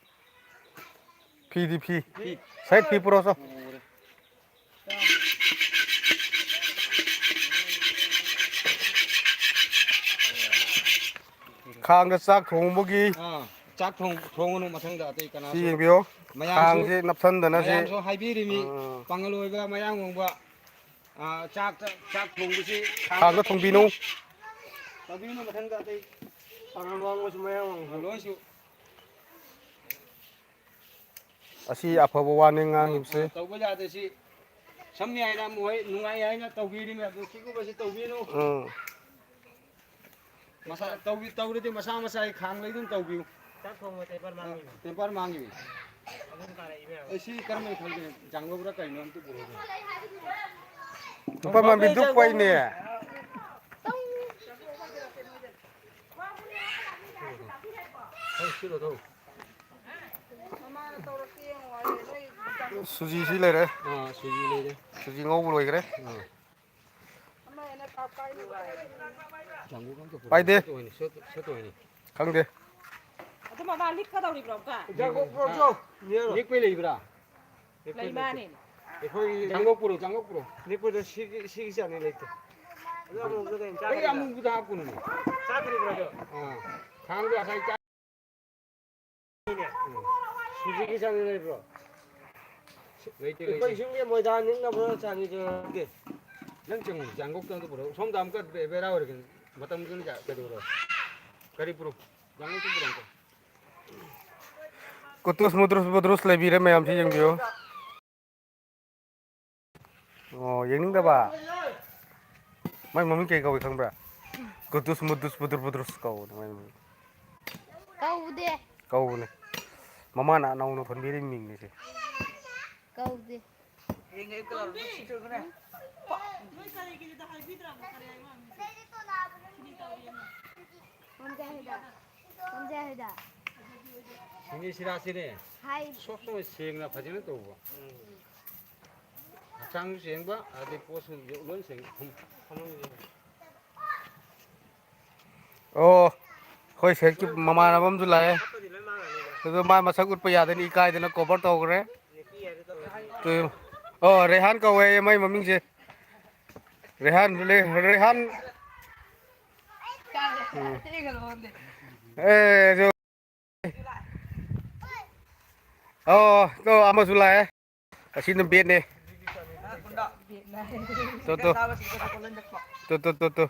ꯐꯤꯗꯤ ꯐꯤ꯫ ꯐꯤ꯫ ꯁꯥꯏꯠ ꯐꯤ ꯄꯨꯔꯛꯑꯣ ꯆꯣ꯫ ꯄꯨꯔꯦ꯫ ꯈꯥꯡꯗ ꯆꯥꯛ ꯊꯣꯡꯕꯒꯤ ꯑꯥ, ꯆꯥꯛ ꯊꯣꯡ-, ꯊꯣꯡꯒꯅꯨ ꯃꯊꯪꯗ ꯑꯇꯩ ꯁꯤ ꯀꯅꯥꯁꯨ꯫ ꯌꯦꯡꯕꯤꯌꯣ꯫ ꯃꯌꯥꯝꯁꯨ, ꯈꯥꯡꯁꯦ ꯅꯞꯁꯟꯗꯅ ꯁꯤ꯫ ꯃꯌꯥꯝꯁꯨ ꯍꯥꯏꯕꯤꯔꯤꯃꯤ, ꯑꯥ꯫ ꯄꯥꯡꯒꯜ ꯑꯣꯏꯕ ꯃꯌꯥꯡ ꯋꯥꯡꯕ꯫ ꯑꯥ, ꯆꯥꯛꯇ, ꯆꯥꯛ ꯊꯣꯡꯕꯁꯤ ꯈꯥꯡꯗ ꯊꯣꯡꯕꯤꯅꯨ꯫ ꯇꯧꯕꯤꯅꯨ ꯃꯊꯪꯗ ꯑꯇꯩ꯫ ꯄꯥꯉꯜ ꯋꯥꯡꯃꯁꯨ ꯃꯌꯥꯡ ꯋꯥꯡꯃꯁꯨ꯫ ꯂꯣꯏꯁꯨ꯫ ꯑꯁꯤ ꯑꯐꯕ ꯋꯥꯅꯤ ꯉꯥꯡꯉꯤꯕꯁꯦ꯫ ꯇꯧꯕ ꯌꯥꯗꯦ ꯁꯤ꯫ ꯁꯝꯅꯤ ꯍꯥꯏꯅ ꯃꯣꯏ ꯅꯨꯡꯉꯥꯏ ꯍꯥꯏꯅ ꯇꯧꯕꯤꯔꯤꯅꯦ, ꯑꯗꯨ ꯁꯤꯒꯨꯝꯕꯁꯤ ꯇꯧꯕꯤꯅꯨ꯫ ꯎꯝ꯫ ꯃꯁꯥ ꯇꯧꯕꯤ-, ꯇꯧꯔꯗꯤ ꯃꯁꯥ ꯃꯁꯥꯒꯤ ꯈꯥꯡ ꯂꯩꯗꯨꯅ ꯇꯧꯕꯤꯌꯨ꯫ ꯆꯥꯛ ꯊꯣꯡꯕ temper ꯃꯥꯡꯉꯤꯕ꯫ Temper ꯃꯥꯡꯉꯤꯕ꯫ ꯑꯗꯨꯝ ꯀꯥꯔꯛꯏ ꯃꯌꯥꯝ꯫ ꯑꯩ ꯁꯤ ꯀꯔꯝꯕ ꯈꯪꯗꯦ, ꯖꯥꯡꯒꯧꯕ꯭ꯔꯥ ꯀꯩꯅꯣ ꯑꯝꯇ ꯄꯨꯔꯛꯎꯅꯦ꯫ ꯅꯨꯄꯥ ꯃꯥꯟꯕꯤꯗꯨ ꯀꯣꯏꯅꯦ꯫ ꯍꯣꯏ, ꯁꯤꯗ ꯊꯧ꯫ ꯁꯨꯖꯤꯁꯤ ꯂꯩꯔꯦ꯫ ꯑꯥ, ꯁꯨꯖꯤ ꯂꯩꯔꯦ꯫ ꯁꯨꯖꯤ ꯉꯧꯕ ꯂꯣꯏꯈ꯭ꯔꯦ꯫ ꯑꯥ꯫ ꯄꯥꯏꯗꯦ꯫ ꯁꯠꯇꯣꯏꯅꯤ, ꯁꯠꯇꯣꯏꯅꯤ꯫ ꯈꯪꯗꯦ꯫ ꯑꯗꯨ ꯃꯃꯥ ꯂꯤꯛꯀꯗꯧꯔꯤꯕ꯭ꯔꯣ ꯑꯃꯨꯛꯀ? ꯂꯤꯛꯄꯩ ꯂꯩꯕ꯭ꯔꯥ? ꯂꯩ ꯃꯥꯅꯦ꯫ ꯑꯩꯈꯣꯏ ꯆꯥꯡꯂꯣꯛ ꯄꯨꯔꯣ, ꯆꯥꯡꯂꯣꯛ ꯄꯨꯔꯣ꯫ ꯂꯤꯛꯄꯗꯣ ꯁꯤꯒꯤ, ꯁꯤꯒꯤ ꯆꯥꯡꯅꯤ ꯂꯩꯇꯦ꯫ ꯑꯗꯨ ꯑꯃꯨꯕꯗ ꯀꯩꯅꯣ ꯑꯩ ꯆꯥꯗꯣꯏꯕ? ꯑꯃꯨꯕꯗ ꯍꯥꯞꯄꯨꯅꯨꯅꯦ꯫ ꯆꯥꯗ꯭ꯔꯤꯕ꯭ꯔꯣ ꯑꯗꯣ? ꯑꯥ꯫ ꯊꯥꯡꯗꯣ ꯉꯁꯥꯏ ꯆꯥ-, ꯁꯤꯗꯒꯤ ꯆꯥꯅꯤꯡꯉꯥꯏ ꯂꯩꯕ꯭ꯔꯣ? ꯂꯩꯇꯦ, ꯑꯩꯈꯣꯏ ꯂꯩꯇꯦ꯫ ꯌꯨꯝꯒꯤ ꯃꯣꯏꯗꯥ ꯅꯤꯛꯅꯕ꯭ꯔꯣ ꯆꯥꯅꯤꯡꯉꯥꯏ? ꯅꯪ ꯆꯪꯉꯨ, ꯖꯥꯡꯒꯣꯛꯇ ꯑꯝꯇ ꯄꯨꯔꯛꯎ꯫ ꯁꯣꯝꯗ ꯑꯃꯨꯛꯀ ꯕꯦ-, ꯕꯦꯔꯥ ꯑꯣꯏꯔꯒꯅꯤ꯫ ꯃꯇꯝꯗꯨꯅ ꯀꯩꯗꯧꯔꯣ? ꯀꯔꯤ ꯄꯨꯔꯛꯎ? ꯖꯥꯡꯒꯣꯛꯇ ꯄꯨꯔꯛꯎ꯫ ꯀꯨꯇꯨꯁ ꯃꯨꯇꯨꯁ ꯕꯨꯗ꯭ꯔꯨꯁ ꯂꯩꯕꯤꯔꯦ, ꯃꯌꯥꯝꯁꯤ ꯌꯦꯡꯕꯤꯌꯨ꯫ ꯑꯣ, ꯌꯦꯡꯅꯤꯡꯗꯕ? ꯃꯥꯏ ꯃꯃꯤꯡ ꯀꯩ ꯀꯧꯏ ꯈꯪꯕ꯭ꯔꯥ? ꯀꯨꯇꯨꯁ ꯃꯨꯇꯨꯁ ꯕꯨꯗ꯭ꯔꯨꯁ ꯕꯨꯗ꯭ꯔꯨꯁ ꯀꯧꯕꯅꯦ ꯃꯥꯏ ꯃꯃꯤꯡ꯫ ꯀꯧꯗꯦ꯫ ꯀꯧꯕꯅꯦ꯫ ꯃꯃꯥꯅ ꯅꯧꯅ ꯊꯣꯟꯕꯤꯔꯤꯕ ꯃꯤꯡꯅꯦ ꯁꯦ꯫ ꯀꯧꯗꯦ꯫ ꯅꯣꯏ ꯀꯔꯤꯒꯤꯅꯣ ꯍꯥꯏꯕꯤꯗ꯭ꯔꯕ? ꯀꯔꯤ ꯍꯥꯏꯅꯣ? ꯄꯝꯖꯩ ꯍꯣꯏꯗ꯫ ꯄꯝꯖꯩ ꯍꯣꯏꯗ꯫ ꯁꯤꯅꯤ ꯁꯤꯔꯥꯁꯤꯅꯦ꯫ ꯍꯥꯏ꯫ ꯁꯣꯛꯇꯣ ꯁꯦꯡꯅ ꯐꯖꯅ ꯇꯧꯕ꯫ ꯍꯛꯆꯥꯡꯁꯨ ꯁꯦꯡꯕ, ꯑꯗꯩ ꯄꯣꯠꯁꯨ ꯂꯣꯏ ꯁꯦꯡꯕ꯫ ꯑꯣ, ꯑꯩꯈꯣꯏ ꯁꯦꯠꯀꯤ ꯃꯃꯥꯟꯅꯕ ꯑꯃꯁꯨ ꯂꯥꯛꯑꯦ꯫ ꯑꯗꯨ ꯃꯥ ꯃꯁꯛ ꯎꯠꯄ ꯌꯥꯗꯅ ꯏꯀꯥꯏꯗꯅ cover ꯇꯧꯈ꯭ꯔꯦ꯫ ꯑꯗꯨ, ꯑꯣ, ꯔꯦꯍꯥꯟ ꯀꯧꯋꯦ ꯃꯥꯏ ꯃꯃꯤꯡꯁꯦ꯫ ꯔꯦꯍꯥꯟ, ꯔꯦ-, ꯔꯦꯍꯥꯟ꯫ ꯎꯝ꯫ ꯑꯦ, ꯑꯗꯨ ꯑꯣ, ꯇꯣ, ꯑꯃꯁꯨ ꯂꯥꯛꯑꯦ꯫ ꯑꯁꯤꯅ ꯕꯦꯠꯅꯦ꯫ ꯇꯣ, ꯇꯣ꯫ ꯇꯣ, ꯇꯣ, ꯇꯣ, ꯇꯣ꯫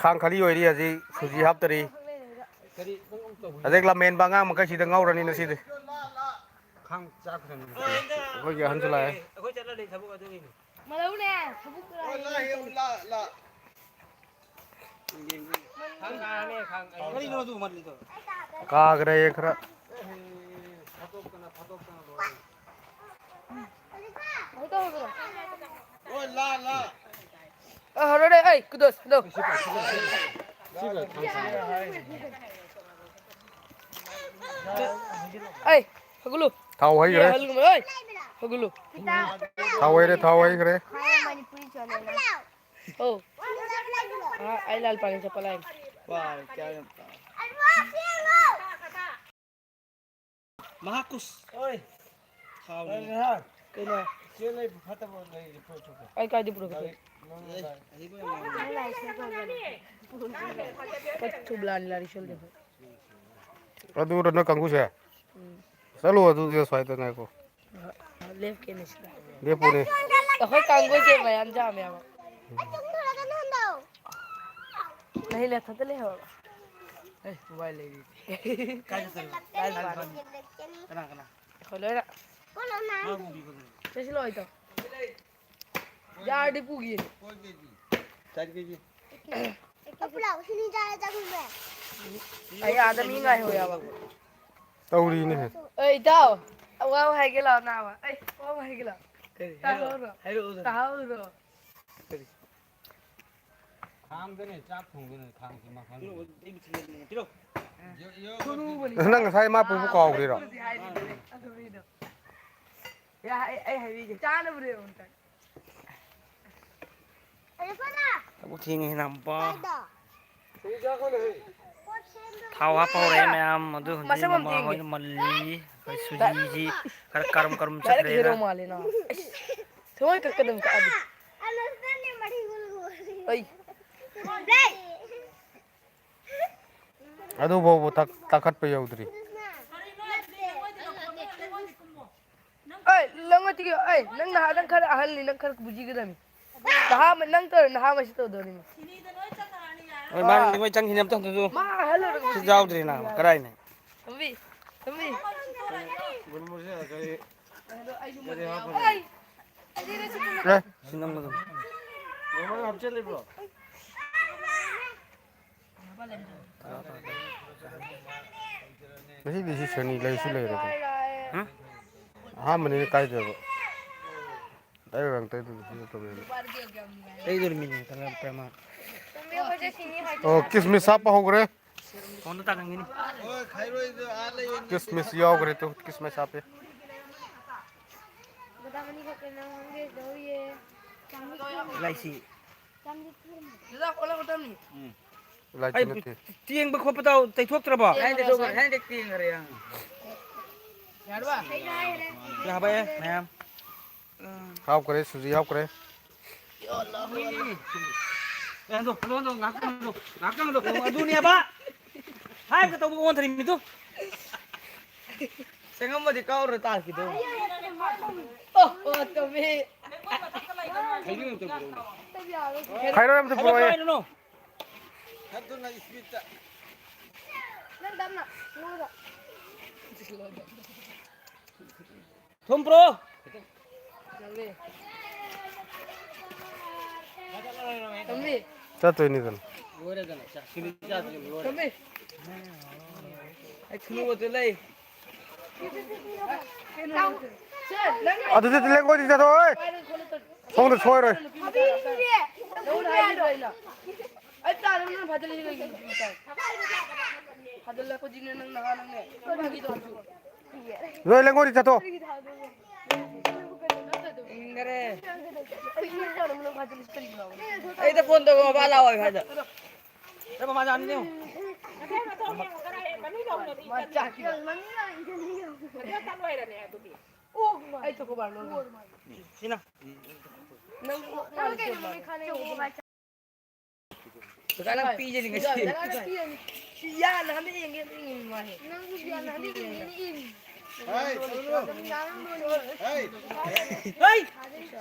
ꯈꯥꯡ ꯈꯔꯤ ꯑꯣꯏꯔꯤ ꯍꯧꯖꯤꯛ, ꯁꯨꯖꯤ ꯍꯥꯞꯇꯔꯤ꯫ ꯍꯧꯖꯤꯛ ꯂꯝꯍꯦꯟꯕ ꯑꯉꯥꯡ ꯃꯈꯩꯁꯤꯗ ꯉꯧꯔꯅꯤ ꯉꯁꯤꯗꯤ꯫ ꯈꯥꯡ ꯆꯥꯛꯈ꯭ꯔꯅꯤ꯫ ꯑꯩꯈꯣꯏꯒꯤ ꯑꯍꯟꯁꯨ ꯂꯥꯛꯑꯦ꯫ ꯑꯩꯈꯣꯏ ꯆꯠꯂꯗꯤ ꯊꯕꯛ ꯑꯗꯨꯒꯤꯅꯤ꯫ ꯃꯂꯧꯅꯦ, ꯊꯕꯛ ꯀꯔꯥꯏ ꯂꯥꯛꯑꯦ, ꯂꯥꯛ, ꯂꯥꯛ꯫ ꯀꯔꯤꯅꯣ ꯑꯗꯨ ꯃꯠꯂꯤꯗꯣ? ꯀꯥꯈ꯭ꯔꯦ ꯈꯔ꯫ ꯑ, ꯍꯔꯣ ꯔꯦ, ꯑꯩ, ꯀꯨꯗꯣꯁ, ꯍꯜꯂꯣ꯫ ꯑꯩ, ꯍꯧꯒꯠꯂꯨ꯫ ꯊꯥꯎ ꯍꯩꯈ꯭ꯔꯦ꯫ ꯑꯦ, ꯍꯜꯂꯨ, ꯑꯩ, ꯍꯧꯒꯠꯂꯨ꯫ ꯊꯥꯎ ꯍꯩꯔꯦ, ꯊꯥꯎ ꯍꯩꯈ꯭ꯔꯦ꯫ ꯑꯧ꯫ ꯑꯥ, ꯑꯩ ꯂꯥꯜ ꯄꯥꯛꯅ ꯆꯠꯄ ꯂꯥꯛꯏꯅꯦ꯫ ꯃꯍꯥꯛ ꯀꯨꯁ꯫ ꯑꯣꯏ꯫ ꯊꯥꯎꯅꯤ꯫ ꯀꯩꯅꯣ? ꯆꯦ ꯂꯩ ꯐꯠꯇꯕ ꯂꯩ ꯄꯨꯔꯛꯊꯣꯛꯀꯦ꯫ ꯑꯩ ꯀꯥꯏꯗ ꯄꯨꯔꯛꯀꯦ? ꯒꯥꯔꯤ ꯃꯅꯨꯡꯗ꯫ ꯑꯩ, ꯑꯩ ꯃꯌꯥꯝ ꯃꯥꯡꯉꯦ꯫ ꯊꯨꯕ꯭ꯂꯥꯟ ꯂꯥꯔꯤ ꯁꯣꯜꯗꯦ꯫ ꯑꯗꯨꯔ ꯅꯣꯏ ꯀꯥꯡꯕꯨꯁꯦ? ꯎꯝ꯫ ꯆꯠꯂꯣ ꯑꯗꯨꯗꯤ ꯑꯁ꯭ꯋꯥꯏꯗ ꯉꯥꯏꯈꯣ꯫ ꯂꯦꯞꯀꯦꯅꯦ ꯁꯤꯗ꯫ ꯂꯦꯞꯄꯨꯅꯦ꯫ ꯑꯩꯈꯣꯏ ꯀꯥꯡꯕꯨꯁꯦ ꯃꯌꯥꯝ ꯌꯥꯝꯃꯦꯕ꯫ ꯅꯍꯤꯂꯦ ꯊꯠꯇ ꯂꯩꯍꯧꯔꯕ? ꯑꯦ, ꯃꯣꯕꯥꯏꯜ ꯂꯩꯔꯤ꯫ ꯀꯥꯏ ꯆꯠꯇꯣꯏꯕ? ꯂꯥꯏ ꯄꯥꯔꯦ꯫ ꯀꯅꯥ, ꯀꯅꯥ? ꯑꯩꯈꯣꯏ ꯂꯣꯏꯅ꯫ ꯃꯥ ꯄꯨꯕꯤꯈꯣꯗꯅ꯫ ꯆꯠꯁꯤꯂꯣ ꯑꯩꯗꯣ꯫ ꯌꯥꯔꯗꯤ ꯄꯨꯒꯦꯅꯦ꯫ ꯆꯥꯔꯤ ꯀꯦꯖꯤ꯫ ꯑꯩ ꯑꯥꯗ ꯃꯤ ꯉꯥꯏꯍꯧ ꯌꯥꯕ꯫ ꯇꯧꯔꯤꯅꯦꯍꯦ꯫ ꯑꯦ, ꯏꯇꯥꯎ, ꯋꯥ ꯑꯃ ꯍꯥꯏꯒꯦ ꯂꯥꯛꯑꯣ ꯅꯥꯕ꯫ ꯑꯩ ꯋꯥ ꯑꯃ ꯍꯥꯏꯒꯦ ꯂꯥꯛꯑꯣ꯫ ꯀꯔꯤ? ꯍꯥꯏꯔꯛꯑꯣ, ꯇꯥꯍꯧꯔꯣ꯫ ꯍꯥꯏꯔꯛꯑꯣꯗꯅ꯫ ꯇꯥꯍꯧꯔꯣ꯫ ꯀꯔꯤ? ꯈꯥꯡꯗꯅꯦ ꯆꯥꯛ ꯊꯣꯡꯗꯣꯏꯅꯦ, ꯈꯥꯡꯁꯤ ꯃꯈꯜ꯫ ꯄꯤꯔꯛꯑꯣ, ꯑꯩ ꯃꯤꯊꯤ ꯂꯩꯕꯅꯦ, ꯄꯤꯔꯛꯑꯣ꯫ ꯌꯣ-, ꯌꯣ-, ꯈꯨꯅꯨꯕꯅꯤ꯫ ꯅꯪ ꯉꯁꯥꯏ ꯃꯥ ꯄꯨꯕ ꯀꯥꯎꯈ꯭ꯔꯤꯔꯣ? ꯍꯥꯏꯔꯤꯗꯨꯅꯦ, ꯑꯗꯨ ꯃꯤꯗꯣ꯫ ꯌꯥ, ꯑꯩ, ꯑꯩ ꯍꯥꯏꯕꯤꯒꯦ꯫ ꯆꯥꯅꯕꯅꯦ ꯑꯃꯨꯛꯇꯪ꯫ ꯊꯕꯛ ꯊꯦꯡꯉꯦ ꯅꯥꯝꯄꯥ꯫ ꯊꯥꯎ ꯍꯥꯞꯄ ꯍꯧꯔꯛꯑꯦ ꯃꯌꯥꯝ꯫ ꯑꯗꯨ ꯍꯧꯖꯤꯛ ꯃꯁꯝ ꯑꯃ ꯃꯃꯥ ꯊꯦꯡꯒꯦ꯫ ꯍꯣꯏꯅ ꯃꯜꯂꯤ꯫ ꯑꯩꯈꯣꯏ ꯁꯨꯖꯤꯁꯤ ꯈꯔ ꯀꯔꯝ ꯀꯔꯝ direct ꯆꯠꯈ꯭ꯔꯦꯅ꯫ Hero ꯃꯥꯜꯂꯦ ꯅꯥꯕ꯫ ꯑꯁ, ꯊꯃꯣꯏ ꯀꯛꯀꯗꯕ ꯀꯛꯑꯗꯤ꯫ ꯑꯩ꯫ ꯑꯗꯨꯐꯥꯎꯕ ꯇꯛ-, ꯇꯛꯈꯠꯄ ꯌꯧꯗ꯭ꯔꯤ꯫ ꯁꯤꯒꯤ, ꯑꯩ, ꯅꯪ ꯅꯍꯥ, ꯅꯪ ꯈꯔ ꯑꯍꯜꯅꯤ, ꯅꯪ ꯈꯔ ꯕꯨꯖꯤꯒꯗꯕꯅꯤ꯫ ꯅꯍꯥ ꯑꯃ-, ꯅꯪ ꯇꯧꯔ ꯅꯍꯥ ꯑꯃꯁꯤ ꯇꯧꯗꯧꯔꯤꯅꯤ꯫ ꯍꯣꯏ, ꯃꯥꯅꯤ, ꯃꯣꯏ ꯆꯪꯈꯤꯅꯦ ꯑꯝꯇ ꯍꯪꯗꯣꯛꯑꯣ꯫ ꯃꯥ ꯑꯍꯜ ꯑꯣꯏꯔꯒ ꯁꯤ ꯌꯥꯎꯗ꯭ꯔꯤꯅ, ꯀꯔꯥꯏꯅꯦ? ꯇꯣꯝꯕꯤ, ꯇꯣꯝꯕꯤ꯫ ꯑꯗꯣ ꯑꯩꯁꯨ ꯃꯗꯨ ꯌꯥꯎ-, ꯑꯦ, ꯁꯤ ꯅꯝꯒꯗꯕꯅꯤ꯫ ꯉꯁꯤꯗꯤ ꯁꯤ ꯁꯅꯤ ꯂꯩꯁꯨ ꯂꯩꯔꯦꯀꯣ꯫ ꯍꯥ? ꯑꯍꯥꯟꯕꯅꯤꯅ ꯀꯥꯏꯗꯕ꯫ ꯇꯩꯔꯣꯏ, ꯇꯩꯗꯣꯏꯅꯤ, ꯁꯤ ꯅꯠꯇꯕꯅꯤꯅ꯫ ꯇꯩꯗꯣꯔꯤꯃꯤꯅꯦ, ꯀꯂꯔ ꯄ꯭ꯔꯃꯥꯟ꯫ ꯑꯣ, ꯀꯤꯁꯃꯤꯁ ꯍꯥꯞꯄ ꯍꯧꯈ꯭ꯔꯦ꯫ ꯐꯣꯟꯗ ꯇꯥꯒꯟꯒꯤꯅꯤ꯫ ꯀꯤꯁꯃꯤꯁ ꯌꯥꯎꯈ꯭ꯔꯦ ꯇꯨ, ꯀꯤꯁꯃꯤꯁ ꯍꯥꯞꯄꯦ꯫ ꯂꯥꯏꯁꯤ꯫ ꯂꯥꯏꯁꯤ ꯑꯩ ꯅꯠꯇꯦ꯫ ꯇꯦꯡꯕ ꯈꯣꯠꯄ ꯇꯧ-, ꯇꯩꯊꯣꯛꯇ꯭ꯔꯕꯣ? ꯉꯁꯥꯏꯗꯩ ꯇꯦꯡꯈ꯭ꯔꯦ, ꯌꯥꯝ꯫ ꯌꯥꯔꯕ? ꯌꯥꯕ, ꯑꯦ, ꯃꯌꯥꯝ꯫ ꯍꯥꯞꯈ꯭ꯔꯦ, ꯁꯨꯖꯤ ꯍꯥꯞꯈ꯭ꯔꯦ꯫ ꯑꯦ, ꯍꯟꯗꯣ, ꯍꯟꯗꯣ, ꯍꯟꯗꯣ, ꯉꯥꯛꯇꯪ ꯍꯟꯗꯣ, ꯉꯥꯛꯇꯪ ꯍꯟꯗꯣ꯫ ꯑꯣ, ꯑꯗꯨꯅꯦꯕ꯫ ꯍꯥꯏꯒ ꯇꯧꯕ ꯑꯣꯟꯊꯔꯤ ꯃꯤꯗꯨ꯫ ꯆꯪꯉꯝꯃꯗꯤ ꯀꯥꯎꯔ ꯇꯥꯈꯤꯗꯧꯕ꯫ ꯑꯣ, ꯑꯣ, ꯇꯧꯃꯤ꯫ ꯈꯥꯏꯔꯣ ꯑꯝꯇ ꯄꯨꯔꯛꯑꯣ꯫ ꯀꯥꯏꯗꯅꯣ? ꯅꯪ ꯇꯞꯅ ꯉꯥꯡꯉꯨꯗ꯫ ꯊꯨꯝ ꯄꯨꯔꯛꯑꯣ꯫ ꯇꯣꯝꯕꯤ꯫ ꯆꯠꯇꯣꯏꯅꯤꯗꯅ꯫ ꯇꯣꯝꯕꯤ꯫ ꯑꯩ ꯈꯨꯅꯨ ꯑꯗꯨ ꯂꯩ꯫ ꯀꯩꯅꯣ? ꯁꯦ, ꯅꯪ ꯑꯗꯨꯗꯤ ꯂꯦꯡꯒꯣꯏꯗꯤ ꯆꯠꯊꯣꯛ, ꯍꯣꯏ꯫ ꯄꯥꯏꯔꯒ ꯈꯣꯠꯂ ꯇꯧ-, ꯁꯣꯝꯗ ꯁꯣꯏꯔꯣꯏ꯫ ꯅꯪꯉꯣꯟꯗ ꯍꯥꯏꯔꯤꯗꯣ ꯑꯩꯅ꯫ ꯑꯩ ꯇꯥꯗꯕ ꯅꯪ ꯐꯥꯖꯤꯜꯂꯛꯏꯁꯦ ꯀꯩꯒꯤꯅꯣ? ꯐꯥꯖꯤꯜꯂꯛꯄꯗꯤꯅꯦ ꯅꯪ ꯅꯍꯥꯟ ꯅꯪꯅꯦ꯫ ꯐꯥꯒꯤ ꯇꯧꯔꯁꯨ꯫ ꯂꯣꯏ ꯂꯦꯡꯒꯣꯏꯗꯤ ꯆꯠꯊꯣꯛ꯫ ꯏꯪꯒꯔꯦ꯫ ꯑꯩꯗ ꯐꯣꯟ ꯇꯧꯔꯣ, ꯕꯕꯥ ꯂꯥꯛꯑꯣ ꯍꯥꯏꯗ꯫ ꯑꯦ, ꯃꯃꯥ ꯖꯥꯅꯤꯅꯦ꯫ ꯃꯥ ꯆꯥꯛꯈꯤꯕ꯫ ꯑꯩ ꯆꯣꯀꯣꯕꯥꯔ ꯂꯣꯟ꯫ ꯁꯤꯅ꯫ ꯅꯪ ꯀꯩꯅꯣ ꯃꯃꯤꯠ ꯈꯥꯅ ꯌꯦꯡꯉꯤꯗꯨꯕꯣ? ꯀꯀꯥ, ꯅꯪ ꯄꯤꯖꯅꯤ ꯉꯁꯤ꯫ ꯁꯤ ꯌꯥ ꯅꯍꯥꯟꯗꯩ ꯌꯦꯡꯒꯦ, ꯌꯦꯡꯉꯤ ꯃꯥꯁꯦ꯫ ꯅꯪꯁꯨ ꯌꯥ ꯅꯍꯥꯟꯗꯩ ꯌꯦꯡꯉꯤꯅꯦ, ꯌꯦꯡꯉꯤ꯫ ꯍꯩ, ꯇꯧꯅꯨ꯫ ꯍꯩ, ꯍꯩ꯫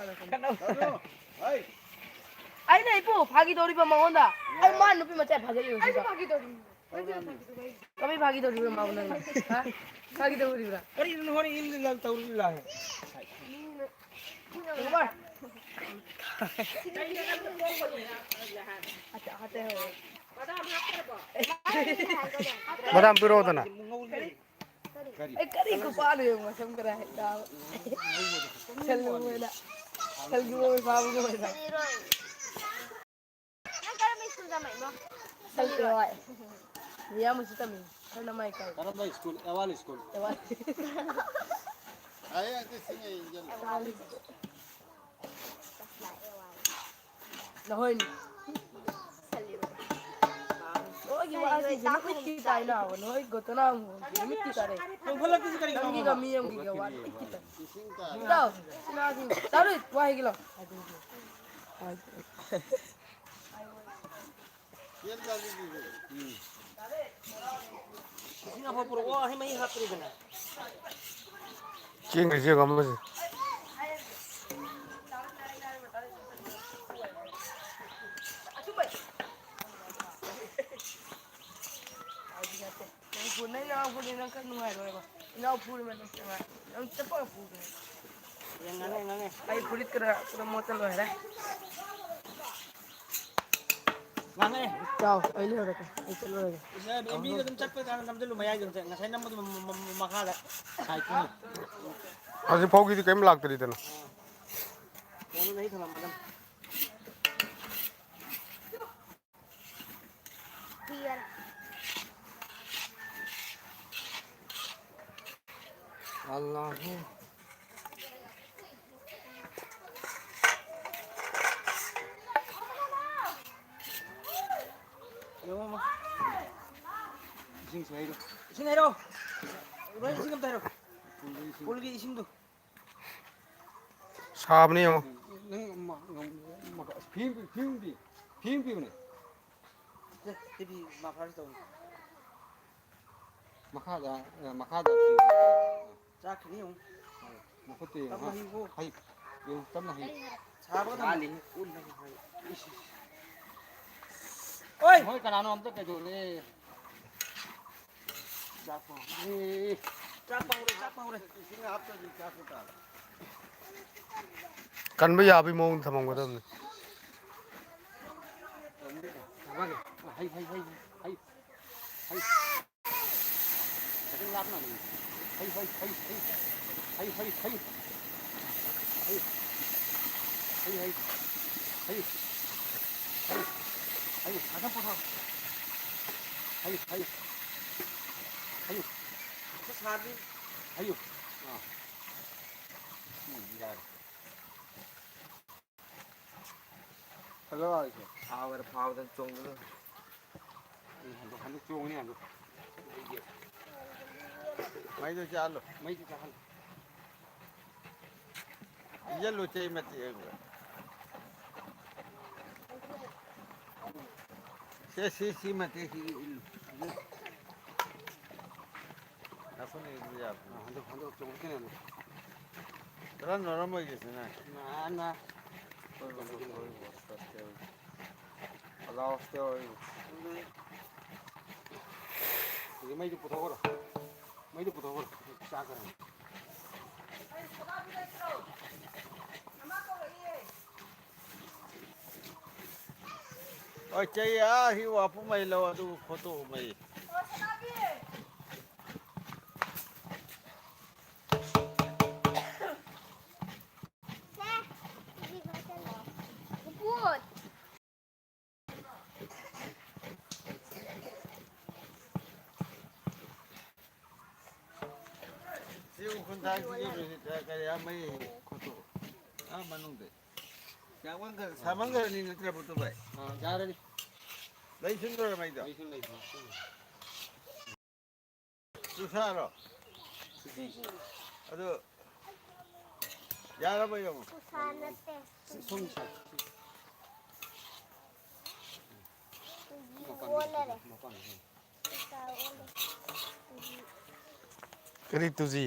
ꯇꯧꯅꯨ꯫ ꯍꯩ꯫ ꯑꯩꯅ ꯏꯄꯨ ꯐꯥꯒꯤ ꯇꯧꯔꯤꯕ ꯃꯉꯣꯟꯗ꯫ ꯑꯩ ꯃꯥ ꯅꯨꯄꯤ ꯃꯆꯥ ꯐꯥꯖꯔꯤꯕ ꯁꯤꯗ꯫ ꯐꯥꯒꯤ ꯇꯧꯔꯤꯕ꯫ ꯀꯃꯤ ꯐꯥꯒꯤ ꯇꯧꯔꯤꯕ ꯃꯥꯕꯨ ꯅꯪꯅ? ꯍꯥ? ꯐꯥꯒꯤ ꯇꯧꯔꯤꯕ꯭ꯔꯥ? ꯀꯔꯤꯅꯣ ꯅꯈꯣꯏꯅ ꯏꯜꯂꯤꯜꯂ ꯇꯧꯔꯤꯜꯂꯥ? ꯀꯃꯥꯏ? ꯃꯗꯥꯝ ꯄꯤꯔꯛꯑꯣꯗꯅ꯫ ꯑꯩ ꯀꯔꯤ ꯈꯨꯄꯥꯛꯅꯣ ꯌꯦꯡꯉꯣ, ꯁꯝ ꯈꯔ ꯍꯦꯛ ꯇꯥꯕ꯫ ꯁꯜ ꯂꯨꯕ ꯑꯣꯏꯅ꯫ ꯁꯜꯒꯤ ꯑꯣꯏ ꯐꯥꯕꯒ ꯑꯣꯏꯅ꯫ ꯅꯪ ꯀꯔꯝꯕ ꯁ꯭ꯀꯨꯜ ꯇꯝꯃꯛꯏꯅꯣ? ꯁꯜ ꯂꯨꯋꯥꯏ꯫ ꯃꯤꯌꯥꯝꯕꯁꯨ ꯇꯝꯃꯤ꯫ ꯈꯔ ꯅꯃꯥꯏ ꯀꯥꯏ꯫ ꯀꯔꯝꯕ ꯁ꯭ꯀꯨꯜ? ꯑꯦꯋꯥꯜ ꯁ꯭ꯀꯨꯜ꯫ ꯑꯦꯋꯥꯜ꯫ ꯑꯩ ꯑꯗꯨ ꯁꯤꯡꯉꯦ ꯏꯟꯖꯜꯂꯦ꯫ ꯑꯦꯋꯥꯜ ꯁ꯭ꯀꯨꯜ꯫ ꯅꯍꯣꯏꯅꯦ꯫ ꯅꯣꯏꯒꯤ ꯋꯥꯁꯤꯡꯁꯦ ꯅꯨꯃꯤꯠꯀꯤ ꯇꯥꯏꯅ ꯍꯥꯏꯕ, ꯅꯣꯏ ꯒꯣꯇꯅꯥ ꯑꯃꯨꯛ ꯅꯨꯃꯤꯠꯀꯤ ꯇꯥꯔꯦ꯫ ꯅꯪꯒꯤꯒ ꯃꯤ ꯑꯃꯒꯤꯒ ꯋꯥ ꯅꯨꯃꯤꯠꯀꯤ ꯇꯥꯏ꯫ ꯏꯇꯥꯎ, ꯁꯤꯅꯥꯁꯤꯡ, ꯇꯥꯔꯨꯏ, ꯋꯥ ꯍꯥꯏꯒꯦ ꯂꯥꯎ꯫ ꯏꯁꯤꯡ ꯑꯐꯕ ꯄꯨꯔꯛꯑꯣ, ꯍꯩ ꯃꯍꯤ ꯍꯥꯞꯇ꯭ꯔꯤꯗꯅ꯫ ꯆꯦꯡꯒ ꯆꯦꯡ ꯑꯃꯁꯦ꯫ ꯅꯪ ꯐꯨ-, ꯅꯪ ꯏꯅꯥꯎ ꯐꯨꯔꯗꯤ ꯅꯪ ꯈꯔ ꯅꯨꯡꯉꯥꯏꯔꯣꯏꯕ꯫ ꯏꯅꯥꯎ ꯐꯨꯔꯤ ꯃꯇꯝ ꯅꯪ ꯆꯠꯄꯒ ꯐꯨꯗꯣꯏꯅꯦ꯫ ꯌꯦꯡꯉꯅꯤ, ꯌꯦꯡꯉꯅꯤ꯫ ꯑꯩ ꯐꯨꯔꯤꯠ ꯈꯔ ꯄꯨꯔꯥ ꯃꯣꯠꯇ ꯂꯣꯏꯔꯦ꯫ ꯉꯥꯡꯉꯦ꯫ ꯆꯥꯎ, ꯑꯩ ꯂꯩꯍꯧꯔꯒꯦ, ꯑꯩ ꯆꯠꯂꯨꯔꯒꯦ꯫ ꯏꯁ, ꯃꯤꯗꯣ ꯑꯗꯨꯝ ꯆꯠꯄ ꯀꯥꯟꯗ ꯅꯝꯖꯜꯂꯨ, ꯃꯌꯥꯏꯗ ꯉꯁꯥꯏ ꯅꯝꯕꯗꯣ ꯃ-, ꯃ-, ꯃ-, ꯃꯈꯥꯗ꯫ ꯍꯧꯖꯤꯛ ꯐꯥꯎꯒꯤꯗꯤ ꯀꯔꯤꯝ ꯂꯥꯛꯇꯔꯤꯗꯅ꯫ ꯀꯣꯟꯅ ꯅꯍꯤ ꯊꯝꯃꯝꯃꯗꯝ꯫ ꯑꯜꯂꯥꯍꯨ꯫ ꯌꯦꯡꯉꯣ, ꯃꯥ꯫ ꯏꯁꯤꯡꯁꯨ ꯍꯩꯔꯣ꯫ ꯏꯁꯤꯡ ꯍꯩꯔꯣ꯫ ꯏꯕꯥꯅꯤ ꯏꯁꯤꯡ ꯑꯝꯇ ꯍꯩꯔꯣ꯫ ꯄꯨꯜꯒꯤ ꯏꯁꯤꯡ꯫ ꯄꯨꯜꯒꯤ ꯏꯁꯤꯡꯗꯣ꯫ ꯁꯥꯕꯅꯤ ꯌꯦꯡꯉꯣ꯫ ꯅꯪ ꯃ-, ꯃ-, ꯃ-, ꯐꯤ ꯑꯃ ꯄꯤ-, ꯐꯤ ꯑꯃ ꯄꯤ-, ꯐꯤ ꯑꯃ ꯄꯤꯕꯅꯦ꯫ ꯁꯦ, ꯁꯤ ꯐꯤ ꯃꯐꯂꯔꯁꯤ ꯇꯧꯅꯤ꯫ ꯃꯈꯥꯗ, ꯑ, ꯃꯈꯥꯗ꯫ ꯆꯥꯛꯈꯤꯅꯤ ꯑꯃꯨꯛ꯫ ꯃꯈꯨꯠꯇ ꯌꯦꯡꯉꯨ, ꯇꯞꯅ ꯍꯥ꯫ ꯍꯩꯉꯨ꯫ ꯍꯩ, ꯌꯦꯡꯉꯨ, ꯇꯞꯅ ꯍꯩ꯫ ꯁꯥꯕꯒ ꯃꯥꯜꯂꯤ꯫ ꯎꯟꯅ ꯍꯩ꯫ ꯏꯁ, ꯏꯁ, ꯏꯁ꯫ ꯑꯣꯏ! ꯃꯣꯏ ꯀꯅꯥꯅꯣ ꯑꯝꯇ ꯀꯩꯗꯧꯔꯦ? ꯆꯥꯛ ꯄꯥꯎꯔꯦ꯫ ꯆꯥꯛ ꯄꯥꯎꯔꯦ, ꯆꯥꯛ ꯄꯥꯎꯔꯦ꯫ ꯏꯁꯤꯡ ꯍꯥꯞꯇ꯭ꯔꯗꯤ ꯆꯥꯛꯄꯨ ꯇꯥꯔꯦ꯫ ꯀꯟꯕ ꯌꯥꯕꯒꯤ ꯃꯑꯣꯡꯗ ꯊꯝꯃꯝꯒꯗꯕꯅꯤ꯫ ꯍꯩ, ꯍꯩ, ꯍꯩ, ꯍꯩ, ꯍꯩ꯫ ꯈꯤꯇꯪ ꯂꯥꯞꯅ꯫ ꯍꯩ, ꯍꯩ, ꯍꯩ, ꯍꯩ꯫ ꯍꯩ, ꯍꯩ, ꯍꯩ꯫ ꯍꯩ꯫ ꯍꯩ, ꯍꯩ꯫ ꯍꯩ꯫ ꯍꯩ꯫ ꯍꯩ꯫ ꯉꯥꯛꯇꯪ ꯄꯣꯊꯥꯎ꯫ ꯍꯩ, ꯍꯩ꯫ ꯍꯩ꯫ ꯑꯝꯇ ꯁꯥꯗ꯭ꯔꯤ꯫ ꯍꯩ꯫ ꯑꯥ꯫ ꯎꯝ, ꯌꯥꯔꯦ꯫ ꯍꯜꯂꯣ, ꯑꯩꯁꯦ꯫ ꯐꯥꯎꯔꯦ, ꯐꯥꯎꯗꯅ ꯆꯣꯡꯗꯅ꯫ ꯎꯝ, ꯍꯟꯗꯛ, ꯍꯟꯗꯛ ꯆꯣꯡꯉꯅꯤ ꯍꯟꯗꯛ꯫ ꯃꯩꯗꯣ ꯆꯥꯍꯜꯂꯣ꯫ ꯃꯩꯗꯣ ꯆꯥꯍꯜꯂꯣ꯫ ꯏꯜꯂꯨ ꯆꯩ ꯃꯇꯦꯛ ꯑꯃꯒ꯫ ꯁꯦ, ꯁꯤ, ꯁꯤ ꯃꯇꯦꯛꯁꯤꯒꯤ ꯏꯜꯂꯨ꯫ ꯅꯈꯨꯠꯅ ꯏꯜꯂꯨ ꯌꯥꯕ꯭ꯔꯣ? ꯑ, ꯍꯟꯗꯛ, ꯍꯟꯗꯛ ꯆꯣꯡꯉꯛꯀꯅꯤ ꯍꯟꯗꯛ꯫ ꯈꯔ ꯅꯣꯔꯝꯃꯣꯏꯒꯦꯁꯤꯅ꯫ ꯅꯥ, ꯅꯥ꯫ ꯍꯣꯏ, ꯍꯣꯏ, ꯍꯣꯏ, ꯍꯣꯏ, ꯍꯣꯏ, ꯍꯣꯏ, ꯍꯣꯏ꯫ ꯑꯂꯥꯎ ꯍꯣꯁꯇꯦꯜ ꯑꯣꯏꯕ꯫ ꯍꯧꯖꯤꯛ ꯃꯩꯗꯨ ꯄꯨꯊꯣꯛꯈ꯭ꯔꯣ꯫ ꯃꯩꯗꯨ ꯄꯨꯊꯣꯛꯈ꯭ꯔꯣ꯫ ꯆꯥꯈ꯭ꯔꯦ꯫ ꯍꯣꯏ, ꯆꯩ ꯑꯥ ꯁꯤ ꯋꯥꯄꯨ ꯃꯩ ꯂꯧ, ꯑꯗꯨ ꯈꯣꯠꯇꯣꯛꯎ ꯃꯩ꯫ ꯁꯤ ꯎꯈꯨꯟ ꯊꯥꯡꯁꯤꯒꯤ ꯃꯤꯅꯤꯠ ꯀꯌꯥ ꯃꯩ ꯈꯣꯠꯇꯣꯛ? ꯑꯥ ꯃꯅꯨꯡꯗ꯫ ꯌꯥꯝꯃꯟꯈ꯭ꯔ-, ꯁꯥꯃꯟꯈ꯭ꯔꯅꯤ ꯅꯠꯇ꯭ꯔ, ꯕꯨꯠꯇꯨ ꯚꯥꯏ? ꯑꯥ, ꯌꯥꯔꯅꯤ꯫ ꯂꯩ ꯁꯤꯟꯗꯣꯏꯔꯣ ꯃꯩꯗꯣ? ꯂꯩ ꯁꯤꯟ, ꯂꯩ ꯁꯤꯟ꯫ ꯆꯨꯁꯥꯔꯣ? ꯑꯗꯨ ꯌꯥꯔꯕ ꯌꯦꯡꯉꯣ꯫ ꯆꯨꯁꯥ ꯅꯠꯇꯦ꯫ ꯁꯣꯝ ꯁꯥꯏꯠ꯫ ꯑꯣꯟꯅꯔꯦ꯫ ꯀꯔꯤ ꯇꯨ ꯖꯤ?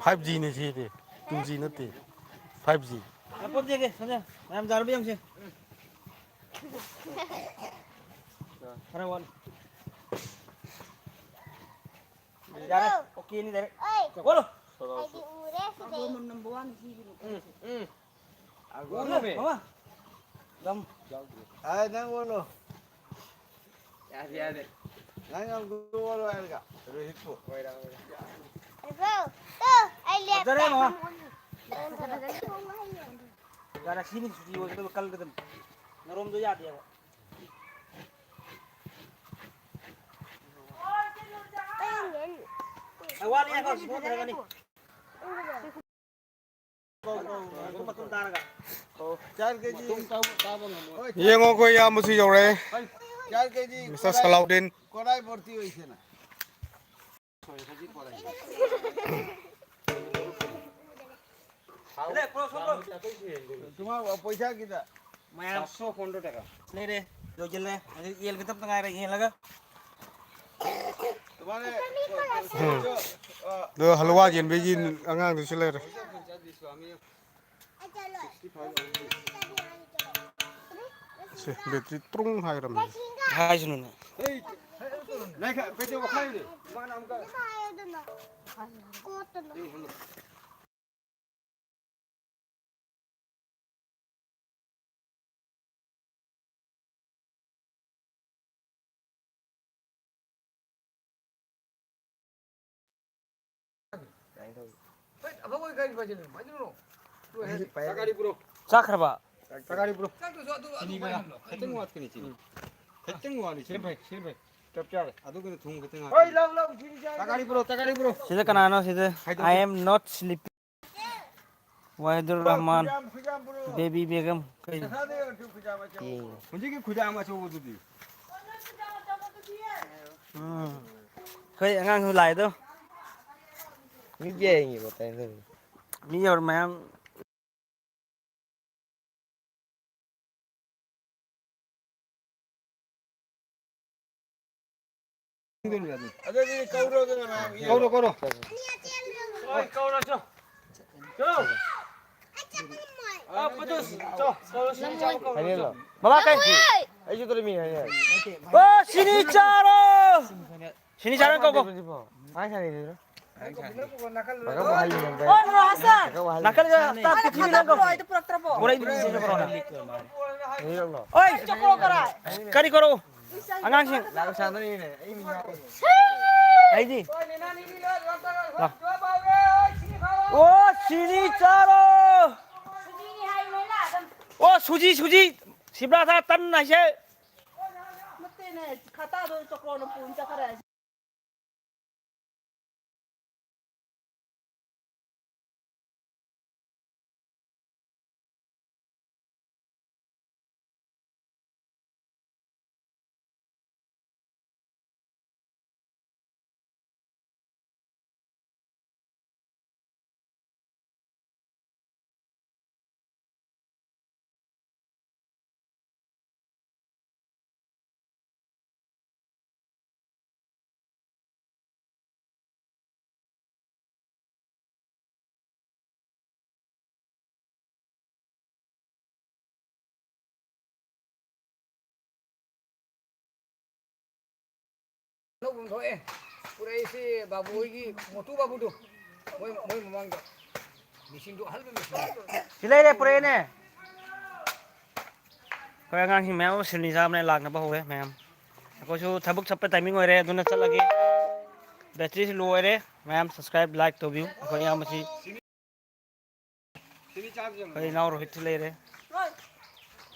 ꯐꯥꯏꯚ ꯖꯤꯅꯤ ꯁꯤꯗꯤ꯫ ꯇꯨ ꯖꯤ ꯅꯠꯇꯦ, ꯐꯥꯏꯚ ꯖꯤ꯫ ꯄꯣꯠ ꯌꯦꯡꯒꯦ, ꯁꯣꯝꯗ ꯃꯌꯥꯝ ꯌꯥꯔꯕ ꯌꯦꯡꯁꯦ꯫ ꯈꯔ ꯋꯥꯠꯂꯤ꯫ ꯌꯥꯔꯦ, ꯑꯣꯀꯦꯅꯤ direct꯫ ꯑꯣꯏ꯫ ꯆꯠꯂꯣ꯫ ꯑꯩꯗꯤ ꯎꯔꯦ ꯁꯤꯗꯩ꯫ ꯎꯝ, ꯎꯝ꯫ ꯎꯔꯦ, ꯃꯃꯥ꯫ ꯂꯝ꯫ ꯑꯥ, ꯅꯪ ꯑꯣꯜꯂꯣ꯫ ꯌꯥꯗꯦ, ꯌꯥꯗꯦ꯫ ꯅꯪ ꯌꯥꯝ ꯒꯨꯔꯨ ꯑꯣꯜꯂꯣ ꯍꯥꯏꯔꯒ꯫ ꯔꯣꯍꯤꯠꯄꯨ꯫ ꯕ꯭ꯔꯣ, ꯇꯨ, ꯑꯩ ꯂꯦꯞꯄꯦ꯫ ꯐꯖꯔꯦ, ꯃꯃꯥ꯫ ꯌꯥꯔꯦ, ꯁꯤꯅꯤ ꯁꯨꯇꯤ ꯑꯣꯏꯒꯗꯕ, ꯀꯜꯒꯗꯕꯅꯤ꯫ ꯅꯔꯣꯝꯗꯣ ꯌꯥꯗꯦꯕ꯫ ꯑꯩ ꯋꯥꯠꯂꯤ ꯍꯥꯏꯕ, ꯁꯤ ꯐꯣꯟ ꯇꯧꯔꯛꯀꯅꯤ꯫ ꯃꯇꯨꯝ ꯃꯇꯨꯝ ꯇꯥꯔꯒ꯫ ꯆꯥꯔ ꯀꯦꯖꯤ꯫ ꯌꯦꯡꯉꯣ, ꯑꯩꯈꯣꯏ ꯏꯌꯥꯝꯕꯁꯨ ꯌꯧꯔꯛꯑꯦ꯫ ꯆꯥꯔ ꯀꯦꯖꯤ ꯃꯤꯁꯇꯔ ꯀꯣꯔꯥꯏ-, ꯁꯂꯥꯎꯗꯤꯟ꯫ ꯀꯣꯔꯥꯏ ꯚꯣꯔꯇꯤ ꯑꯣꯏꯁꯦꯅ꯫ ꯁꯣꯏ, ꯍꯧꯖꯤꯛ ꯀꯣꯔꯥꯏ꯫ ꯂꯦ, ꯄꯨꯔꯛꯑꯣ, ꯁꯣꯝ ꯄꯨꯔꯛꯑꯣ꯫ ꯇꯨꯃꯥ ꯄꯩꯁꯥ ꯀꯤꯗ꯫ ꯃꯌꯥꯝ ꯁꯣ ꯀꯣꯟꯗ꯭ꯔꯣ ꯇꯀꯥ꯫ ꯂꯩꯔꯦ, ꯂꯣꯏꯁꯤꯜꯂꯦ꯫ ꯍꯧꯖꯤꯛ ꯌꯦꯟ ꯈꯛꯇ ꯉꯥꯏꯔꯦ, ꯌꯦꯜꯂꯒ꯫ ꯑꯗꯣ ꯍꯜꯋꯥ ꯌꯦꯟꯕꯒꯤ ꯑꯉꯥꯡꯗꯨꯁꯨ ꯂꯩꯔꯦ꯫ ꯁꯦ, ꯕꯦꯇ꯭ꯔꯤ ꯇ꯭ꯔꯨꯡ ꯍꯥꯏꯔꯝꯃꯦ꯫ ꯍꯥꯏꯁꯅꯨꯅꯦ꯫ ꯆꯥꯈ꯭ꯔꯕ? ꯆꯥꯛ ꯈꯛꯇꯪ ꯋꯥꯠꯀꯅꯤ ꯁꯤꯅꯤ꯫ ꯈꯤꯇꯪ ꯋꯥꯠꯂꯤ ꯁꯤꯅꯤ꯫ ꯆꯞ ꯆꯥꯔꯦ꯫ ꯑꯗꯨꯒ ꯊꯨꯝ ꯈꯤꯇꯪ ꯍꯥꯞꯀꯅꯤ꯫ ꯇꯔꯀꯥꯔꯤ ꯄꯨꯔꯛꯑꯣ, ꯇꯔꯀꯥꯔꯤ ꯄꯨꯔꯛꯑꯣ꯫ ꯁꯤꯗ ꯀꯅꯥꯅꯣ ꯁꯤꯗ? ꯈꯥꯏꯗꯣꯛꯀꯦ꯫ I am not sleepy꯫ Wahidur Rahman, Baby Begum, ꯀꯩ? ꯍꯧꯖꯤꯛꯀꯤ ꯈꯨꯖꯥꯝ ꯑꯆꯧꯕꯗꯨꯗꯤ? ꯎꯝ꯫ ꯑꯩꯈꯣꯏ ꯑꯉꯥꯡꯁꯨ ꯂꯥꯛꯑꯦꯗꯣ꯫ ꯃꯤ ꯌꯦꯡꯉꯤꯕ ꯇꯥꯏ꯫ ꯃꯤ ꯌꯧꯔ ꯃꯌꯥꯝ꯫ ꯑꯗꯨꯗꯤ ꯀꯧꯔꯣꯗꯅ ꯃꯌꯥꯝ꯫ ꯀꯧꯔꯣ, ꯀꯧꯔꯣ꯫ ꯍꯣꯏ, ꯀꯧꯔꯣ, ꯆꯣ꯫ ꯆꯣ꯫ ꯑꯥ, ꯄꯨꯗꯨꯁ, ꯆꯣ, ꯀꯧꯔꯣ, ꯁꯤꯅꯤ ꯆꯥꯕ ꯀꯧꯔꯣ, ꯆꯣ꯫ ꯃꯃꯥ ꯀꯩ? ꯑꯩꯁꯨ ꯇꯧꯔꯤꯃꯤ ꯍꯥꯏꯌꯦ꯫ ꯑꯣ, ꯁꯤꯅꯤ ꯆꯥꯔꯣ꯫ ꯁꯤꯅꯤ ꯆꯥꯔꯣ, ꯀꯧ, ꯀꯧ꯫ ꯃꯥ ꯁꯥꯟꯅꯩꯗꯨꯔꯣ? ꯑꯣ, ꯅꯨꯔꯥ ꯍꯥꯁꯟ꯫ ꯅꯥꯀꯜꯗ ꯇꯥꯛ ꯄꯨꯔꯛꯇ꯭ꯔꯕꯣ? ꯄꯨꯔꯛꯏꯗꯨꯗꯤ ꯁꯤꯁꯨ ꯄꯨꯔꯛꯑꯣꯅ꯫ ꯑꯣꯏ, ꯀꯔꯤ ꯀꯧꯔꯛꯑꯣ? ꯑꯉꯥꯡꯁꯤꯡ꯫ ꯑꯩꯗꯤ꯫ ꯂꯥꯎ꯫ ꯑꯣ, ꯁꯤꯅꯤ ꯆꯥꯔꯣ꯫ ꯑꯣ, ꯁꯨꯖꯤ, ꯁꯨꯖꯤ꯫ ꯁꯤꯕ꯭ꯔꯥ ꯊꯥ ꯇꯟ ꯍꯥꯏꯁꯦ꯫ ꯅꯠꯇꯦꯅꯦ, ꯈꯇꯥꯗꯣ ꯆꯣꯀ꯭ꯔꯣꯟꯅ ꯄꯨꯔ ꯆꯠꯈ꯭ꯔꯦ ꯍꯥꯏꯁꯦ꯫ ꯑꯅꯧꯕ ꯑꯃ ꯊꯣꯛꯑꯦ꯫ ꯄꯨꯔꯛꯏꯁꯤ ꯕꯥꯕꯨ ꯍꯣꯏꯒꯤ ꯃꯣꯇꯨ ꯕꯥꯕꯨꯗꯣ꯫ ꯃꯣꯏ, ꯃꯣꯏ ꯃꯃꯥꯡꯗ꯫ ꯃꯦꯆꯤꯟꯗꯣ ꯑꯍꯜꯕ ꯃꯦꯆꯤꯟ꯫ ꯁꯤ ꯂꯩꯔꯦ, ꯄꯨꯔꯛꯑꯦꯅꯦ꯫ ꯑꯩꯈꯣꯏ ꯑꯉꯥꯡꯁꯤꯡ ꯃꯌꯥꯝ ꯑꯃ ꯁꯤꯜꯅꯤ ꯆꯥꯕꯅꯦ, ꯂꯥꯛꯅꯕ ꯍꯧꯔꯦ ꯃꯌꯥꯝ꯫ ꯑꯩꯈꯣꯏꯁꯨ ꯊꯕꯛ ꯆꯠꯄ timing ꯑꯣꯏꯔꯦ, ꯑꯗꯨꯅ ꯆꯠꯂꯒꯦ꯫ Batteryꯁꯤ low ꯑꯣꯏꯔꯦ꯫ ꯃꯌꯥꯝ subscribe, like ꯇꯧꯕꯤꯌꯨ꯫ ꯑꯩꯈꯣꯏ ꯏꯌꯥꯝꯕꯁꯤ ꯑꯩꯈꯣꯏ ꯏꯅꯥꯎ ꯔꯣꯍꯤꯠꯁꯨ ꯂꯩꯔꯦ꯫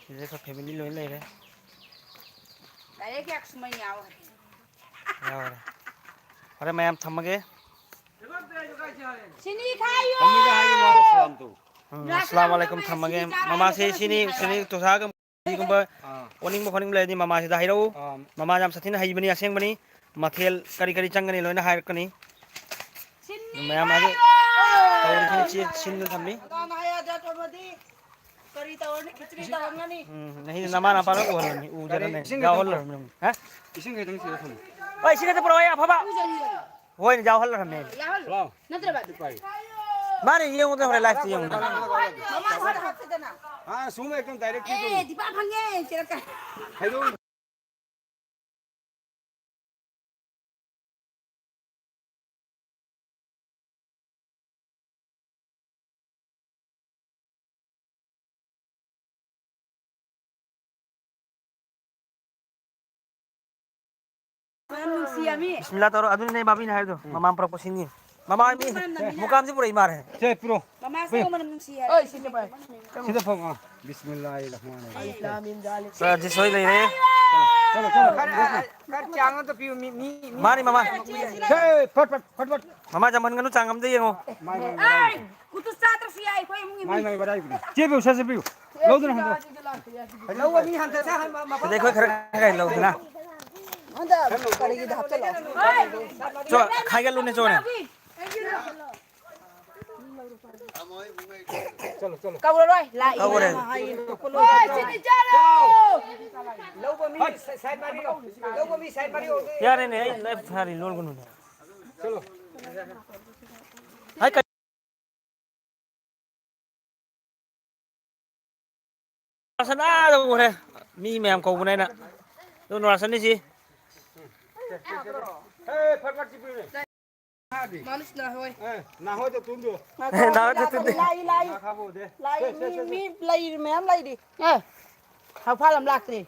ꯁꯤꯗ ꯑꯩꯈꯣꯏ family ꯂꯣꯏ ꯂꯩꯔꯦ꯫ Direct ꯌꯥꯛꯁꯨꯃꯩ ꯌꯥꯎꯔꯦ꯫ ꯌꯥꯎꯔꯦ꯫ ꯐꯔꯦ ꯃꯌꯥꯝ, ꯊꯝꯃꯒꯦ꯫ ꯁꯤꯅꯤ ꯈꯥꯏꯌꯣ! ꯎꯝ, ꯑꯁꯂꯥꯃꯨ ꯑꯂꯥꯏꯀꯨꯝ, ꯊꯝꯃꯒꯦ꯫ ꯃꯃꯥꯁꯦ ꯁꯤꯅꯤ, ꯁꯤꯅꯤ ꯇꯣꯁꯥꯒ ꯀꯔꯤꯒꯨꯝꯕ ꯑꯥ꯫ ꯑꯣꯅꯤꯡꯕ ꯈꯣꯠꯅꯤꯡꯕ ꯂꯩꯔꯗꯤ ꯃꯃꯥꯁꯤꯗ ꯍꯥꯏꯔꯛꯎ꯫ ꯑꯥ꯫ ꯃꯃꯥ ꯌꯥꯝ ꯁꯥꯊꯤꯅ ꯍꯩꯕꯅꯤ, ꯑꯁꯦꯡꯕꯅꯤ꯫ ꯃꯊꯦꯜ ꯀꯔꯤ ꯀꯔꯤ ꯆꯪꯒꯅꯤ ꯂꯣꯏꯅ ꯍꯥꯏꯔꯛꯀꯅꯤ꯫ ꯁꯤꯟꯅꯤ ꯃꯌꯥꯝ ꯍꯥꯏꯗꯤ ꯍꯥꯏꯌꯣ! ꯇꯧꯔꯤꯁꯤꯅ ꯆꯦ ꯁꯤꯟꯗꯨꯅ ꯊꯝꯃꯤ꯫ ꯀꯅꯥꯅ ꯍꯥꯏ ꯌꯥꯗ꯭ꯔꯥ ꯇꯧꯔꯗꯤ ꯀꯔꯤ ꯇꯧꯔꯅꯤ? ꯈꯤꯆ꯭ꯔꯤ ꯇꯧꯔꯝꯒꯅꯤ꯫ ꯎꯝ, ꯉꯁꯤꯗꯤ ꯅꯃꯥ ꯅꯄꯥ ꯂꯣꯏ ꯎꯍꯜꯂꯝꯃꯤ, ꯎꯗꯅ ꯀꯔꯤ ꯂꯩ꯫ ꯏꯁꯤꯡ ꯈꯤꯇꯪ ꯌꯥꯎꯍꯜꯂꯔꯝꯃꯤ꯫ ꯍꯥ? ꯏꯁꯤꯡ ꯈꯤꯇꯪ ꯊꯤꯔ ꯊꯝꯃꯨ꯫ ꯍꯣꯏ, ꯁꯤ ꯈꯛꯇ ꯄꯨꯔꯛꯑꯣ, ꯑꯐꯕ꯫ ꯍꯣꯏꯅꯦ, ꯌꯥꯎꯍꯜꯂꯔꯝꯃꯦ꯫ ꯌꯥꯎꯍꯜꯂꯣ꯫ ꯅꯠꯇ꯭ꯔꯕ? ꯃꯥꯅꯦ, ꯌꯦꯡꯉꯨꯗ, ꯍꯣꯔꯦꯟ live ꯇ ꯌꯦꯡꯉꯨꯗ꯫ ꯃꯃꯥ ꯁꯥꯗ ꯍꯥꯞꯁꯤꯗꯅ꯫ हाँ, zoom एकदम direct ꯑꯦ, ꯈꯤꯗꯣꯛꯎ꯫ ꯗꯤꯄꯥ ꯐꯪꯉꯦ, ꯆꯦꯔꯛꯀ꯫ ꯈꯤꯗꯣꯛꯎ꯫ ꯃꯅꯝ ꯅꯨꯡꯁꯤ ꯌꯥꯝꯃꯤ꯫ ꯕꯤꯁꯃꯤꯜꯂꯥ ꯇꯧꯔꯣ꯫ ꯑꯗꯨꯅꯦ ꯕꯥꯕꯤꯅ ꯍꯥꯏꯗꯣ꯫ ꯎꯝ꯫ ꯃꯃꯥ ꯄꯨꯔꯛꯄ ꯁꯤꯡꯉꯤ꯫ ꯃꯃꯥ ꯃꯤ ꯃꯅꯝ ꯅꯝꯃꯤꯅ꯫ ꯃꯨꯀꯥꯝꯁꯤ ꯄꯨꯔꯛꯏ ꯃꯥꯜꯂꯦ꯫ ꯁꯦ, ꯄꯨꯔꯣ꯫ ꯃꯃꯥꯁꯦ ꯄꯨꯔꯣ꯫ ꯃꯅꯝ ꯅꯨꯡꯁꯤ ꯍꯥꯏ꯫ ꯁꯤꯗ ꯐꯝꯃꯣ꯫ ꯕꯤꯁꯃꯤꯜꯂꯥꯍꯤ ꯔꯍꯃꯥꯅꯤ ꯔꯍꯤꯝ꯫ ꯁꯦ, ꯖꯤꯁꯣꯏ ꯂꯩꯔꯦ꯫ ꯆꯠꯂꯣ, ꯆꯠꯂꯣ꯫ ꯈꯔ, ꯈꯔ ꯆꯥꯡ ꯑꯝꯇ ꯄꯤꯌꯨ, ꯃꯤ, ꯃꯤ, ꯃꯤ ꯃꯥꯅꯤ, ꯃꯃꯥ꯫ ꯁꯦ, ꯐꯠ, ꯐꯠ, ꯐꯠ, ꯐꯠ꯫ ꯃꯃꯥ ꯆꯪꯍꯟꯒꯅꯨ, ꯆꯥꯡ ꯑꯝꯇ ꯌꯦꯡꯉꯣ꯫ ꯃꯥꯏ, ꯃꯥꯏ, ꯃꯥꯏ꯫ ꯀꯨꯇꯨ ꯆꯥꯗ꯭ꯔꯁꯨ ꯌꯥꯏ, ꯑꯩꯈꯣꯏ ꯏꯃꯨꯡꯒꯤ ꯃꯤ꯫ ꯃꯥꯏ, ꯃꯥꯏ, ꯃꯥꯏ꯫ ꯆꯦ ꯄꯤꯌꯨ, ꯁꯦ, ꯁꯦ ꯄꯤꯌꯨ꯫ ꯂꯧꯗꯨꯅ ꯍꯟꯗꯣꯛ꯫ ꯂꯧꯕ ꯃꯤ ꯍꯟꯊꯅ ꯍꯟ-, ꯃ-, ꯃ-, ꯁꯤꯗ ꯑꯩꯈꯣꯏ ꯈꯔ ꯈꯔ ꯂꯧꯗꯅ꯫ ꯍꯟꯗꯛ ꯀꯔꯤꯒꯤꯗ ꯍꯥꯞꯆꯜꯂꯣ? ꯆꯣ, ꯈꯥꯏꯒꯠꯂꯨꯅꯦ, ꯆꯣꯅꯦ꯫ ꯆꯠꯂꯣ, ꯆꯠꯂꯣ꯫ ꯀꯧꯔꯔꯣꯏ, ꯂꯥꯛꯏ꯫ ꯀꯧꯔꯦ꯫ ꯂꯧꯕ ꯃꯤ ꯁꯥꯏ-, ꯁꯥꯏꯠ ꯃꯔꯤ ꯂꯧ-, ꯂꯧꯕ ꯃꯤ ꯁꯥꯏꯠ ꯃꯔꯤ ꯂꯧ-꯫ ꯌꯥꯔꯦꯅꯦ, ꯑꯩ ꯂꯥꯏꯐ ꯊꯥꯔꯤ, ꯂꯣꯟꯒꯅꯨꯅꯦ꯫ ꯆꯠꯂꯣ꯫ ꯍꯥꯏ, ꯀ-, ꯅꯨꯔꯥꯁꯟ ꯑꯥꯗ ꯎꯔꯦ꯫ ꯃꯤ ꯃꯌꯥꯝ ꯀꯧꯕꯅꯦ ꯑꯩꯅ꯫ ꯑꯗꯨ ꯅꯨꯔꯥꯁꯟꯅꯤ ꯁꯤ꯫ ꯃꯥꯅꯨꯁ ꯅꯥꯍꯣꯏ꯫ ꯅꯥꯍꯣꯏꯗ ꯇꯨꯝꯗꯣ꯫ ꯅꯥꯍꯣꯏꯗ ꯇꯨꯝꯗꯣ꯫ ꯂꯥꯛꯏ, ꯂꯥꯛꯏ꯫ ꯅꯥꯈꯥꯕ ꯎꯗꯦ꯫ ꯂꯥꯛꯏ, ꯁꯦ, ꯁꯦ, ꯃꯤ, ꯁꯦ, ꯁꯦ꯫ ꯃꯤ ꯂꯩꯔꯤ, ꯃꯌꯥꯝ ꯂꯩꯔꯤ꯫ ꯑꯦ, ꯍꯥꯎꯐꯥꯜ ꯑꯃ ꯂꯥꯛꯇ꯭ꯔꯤ꯫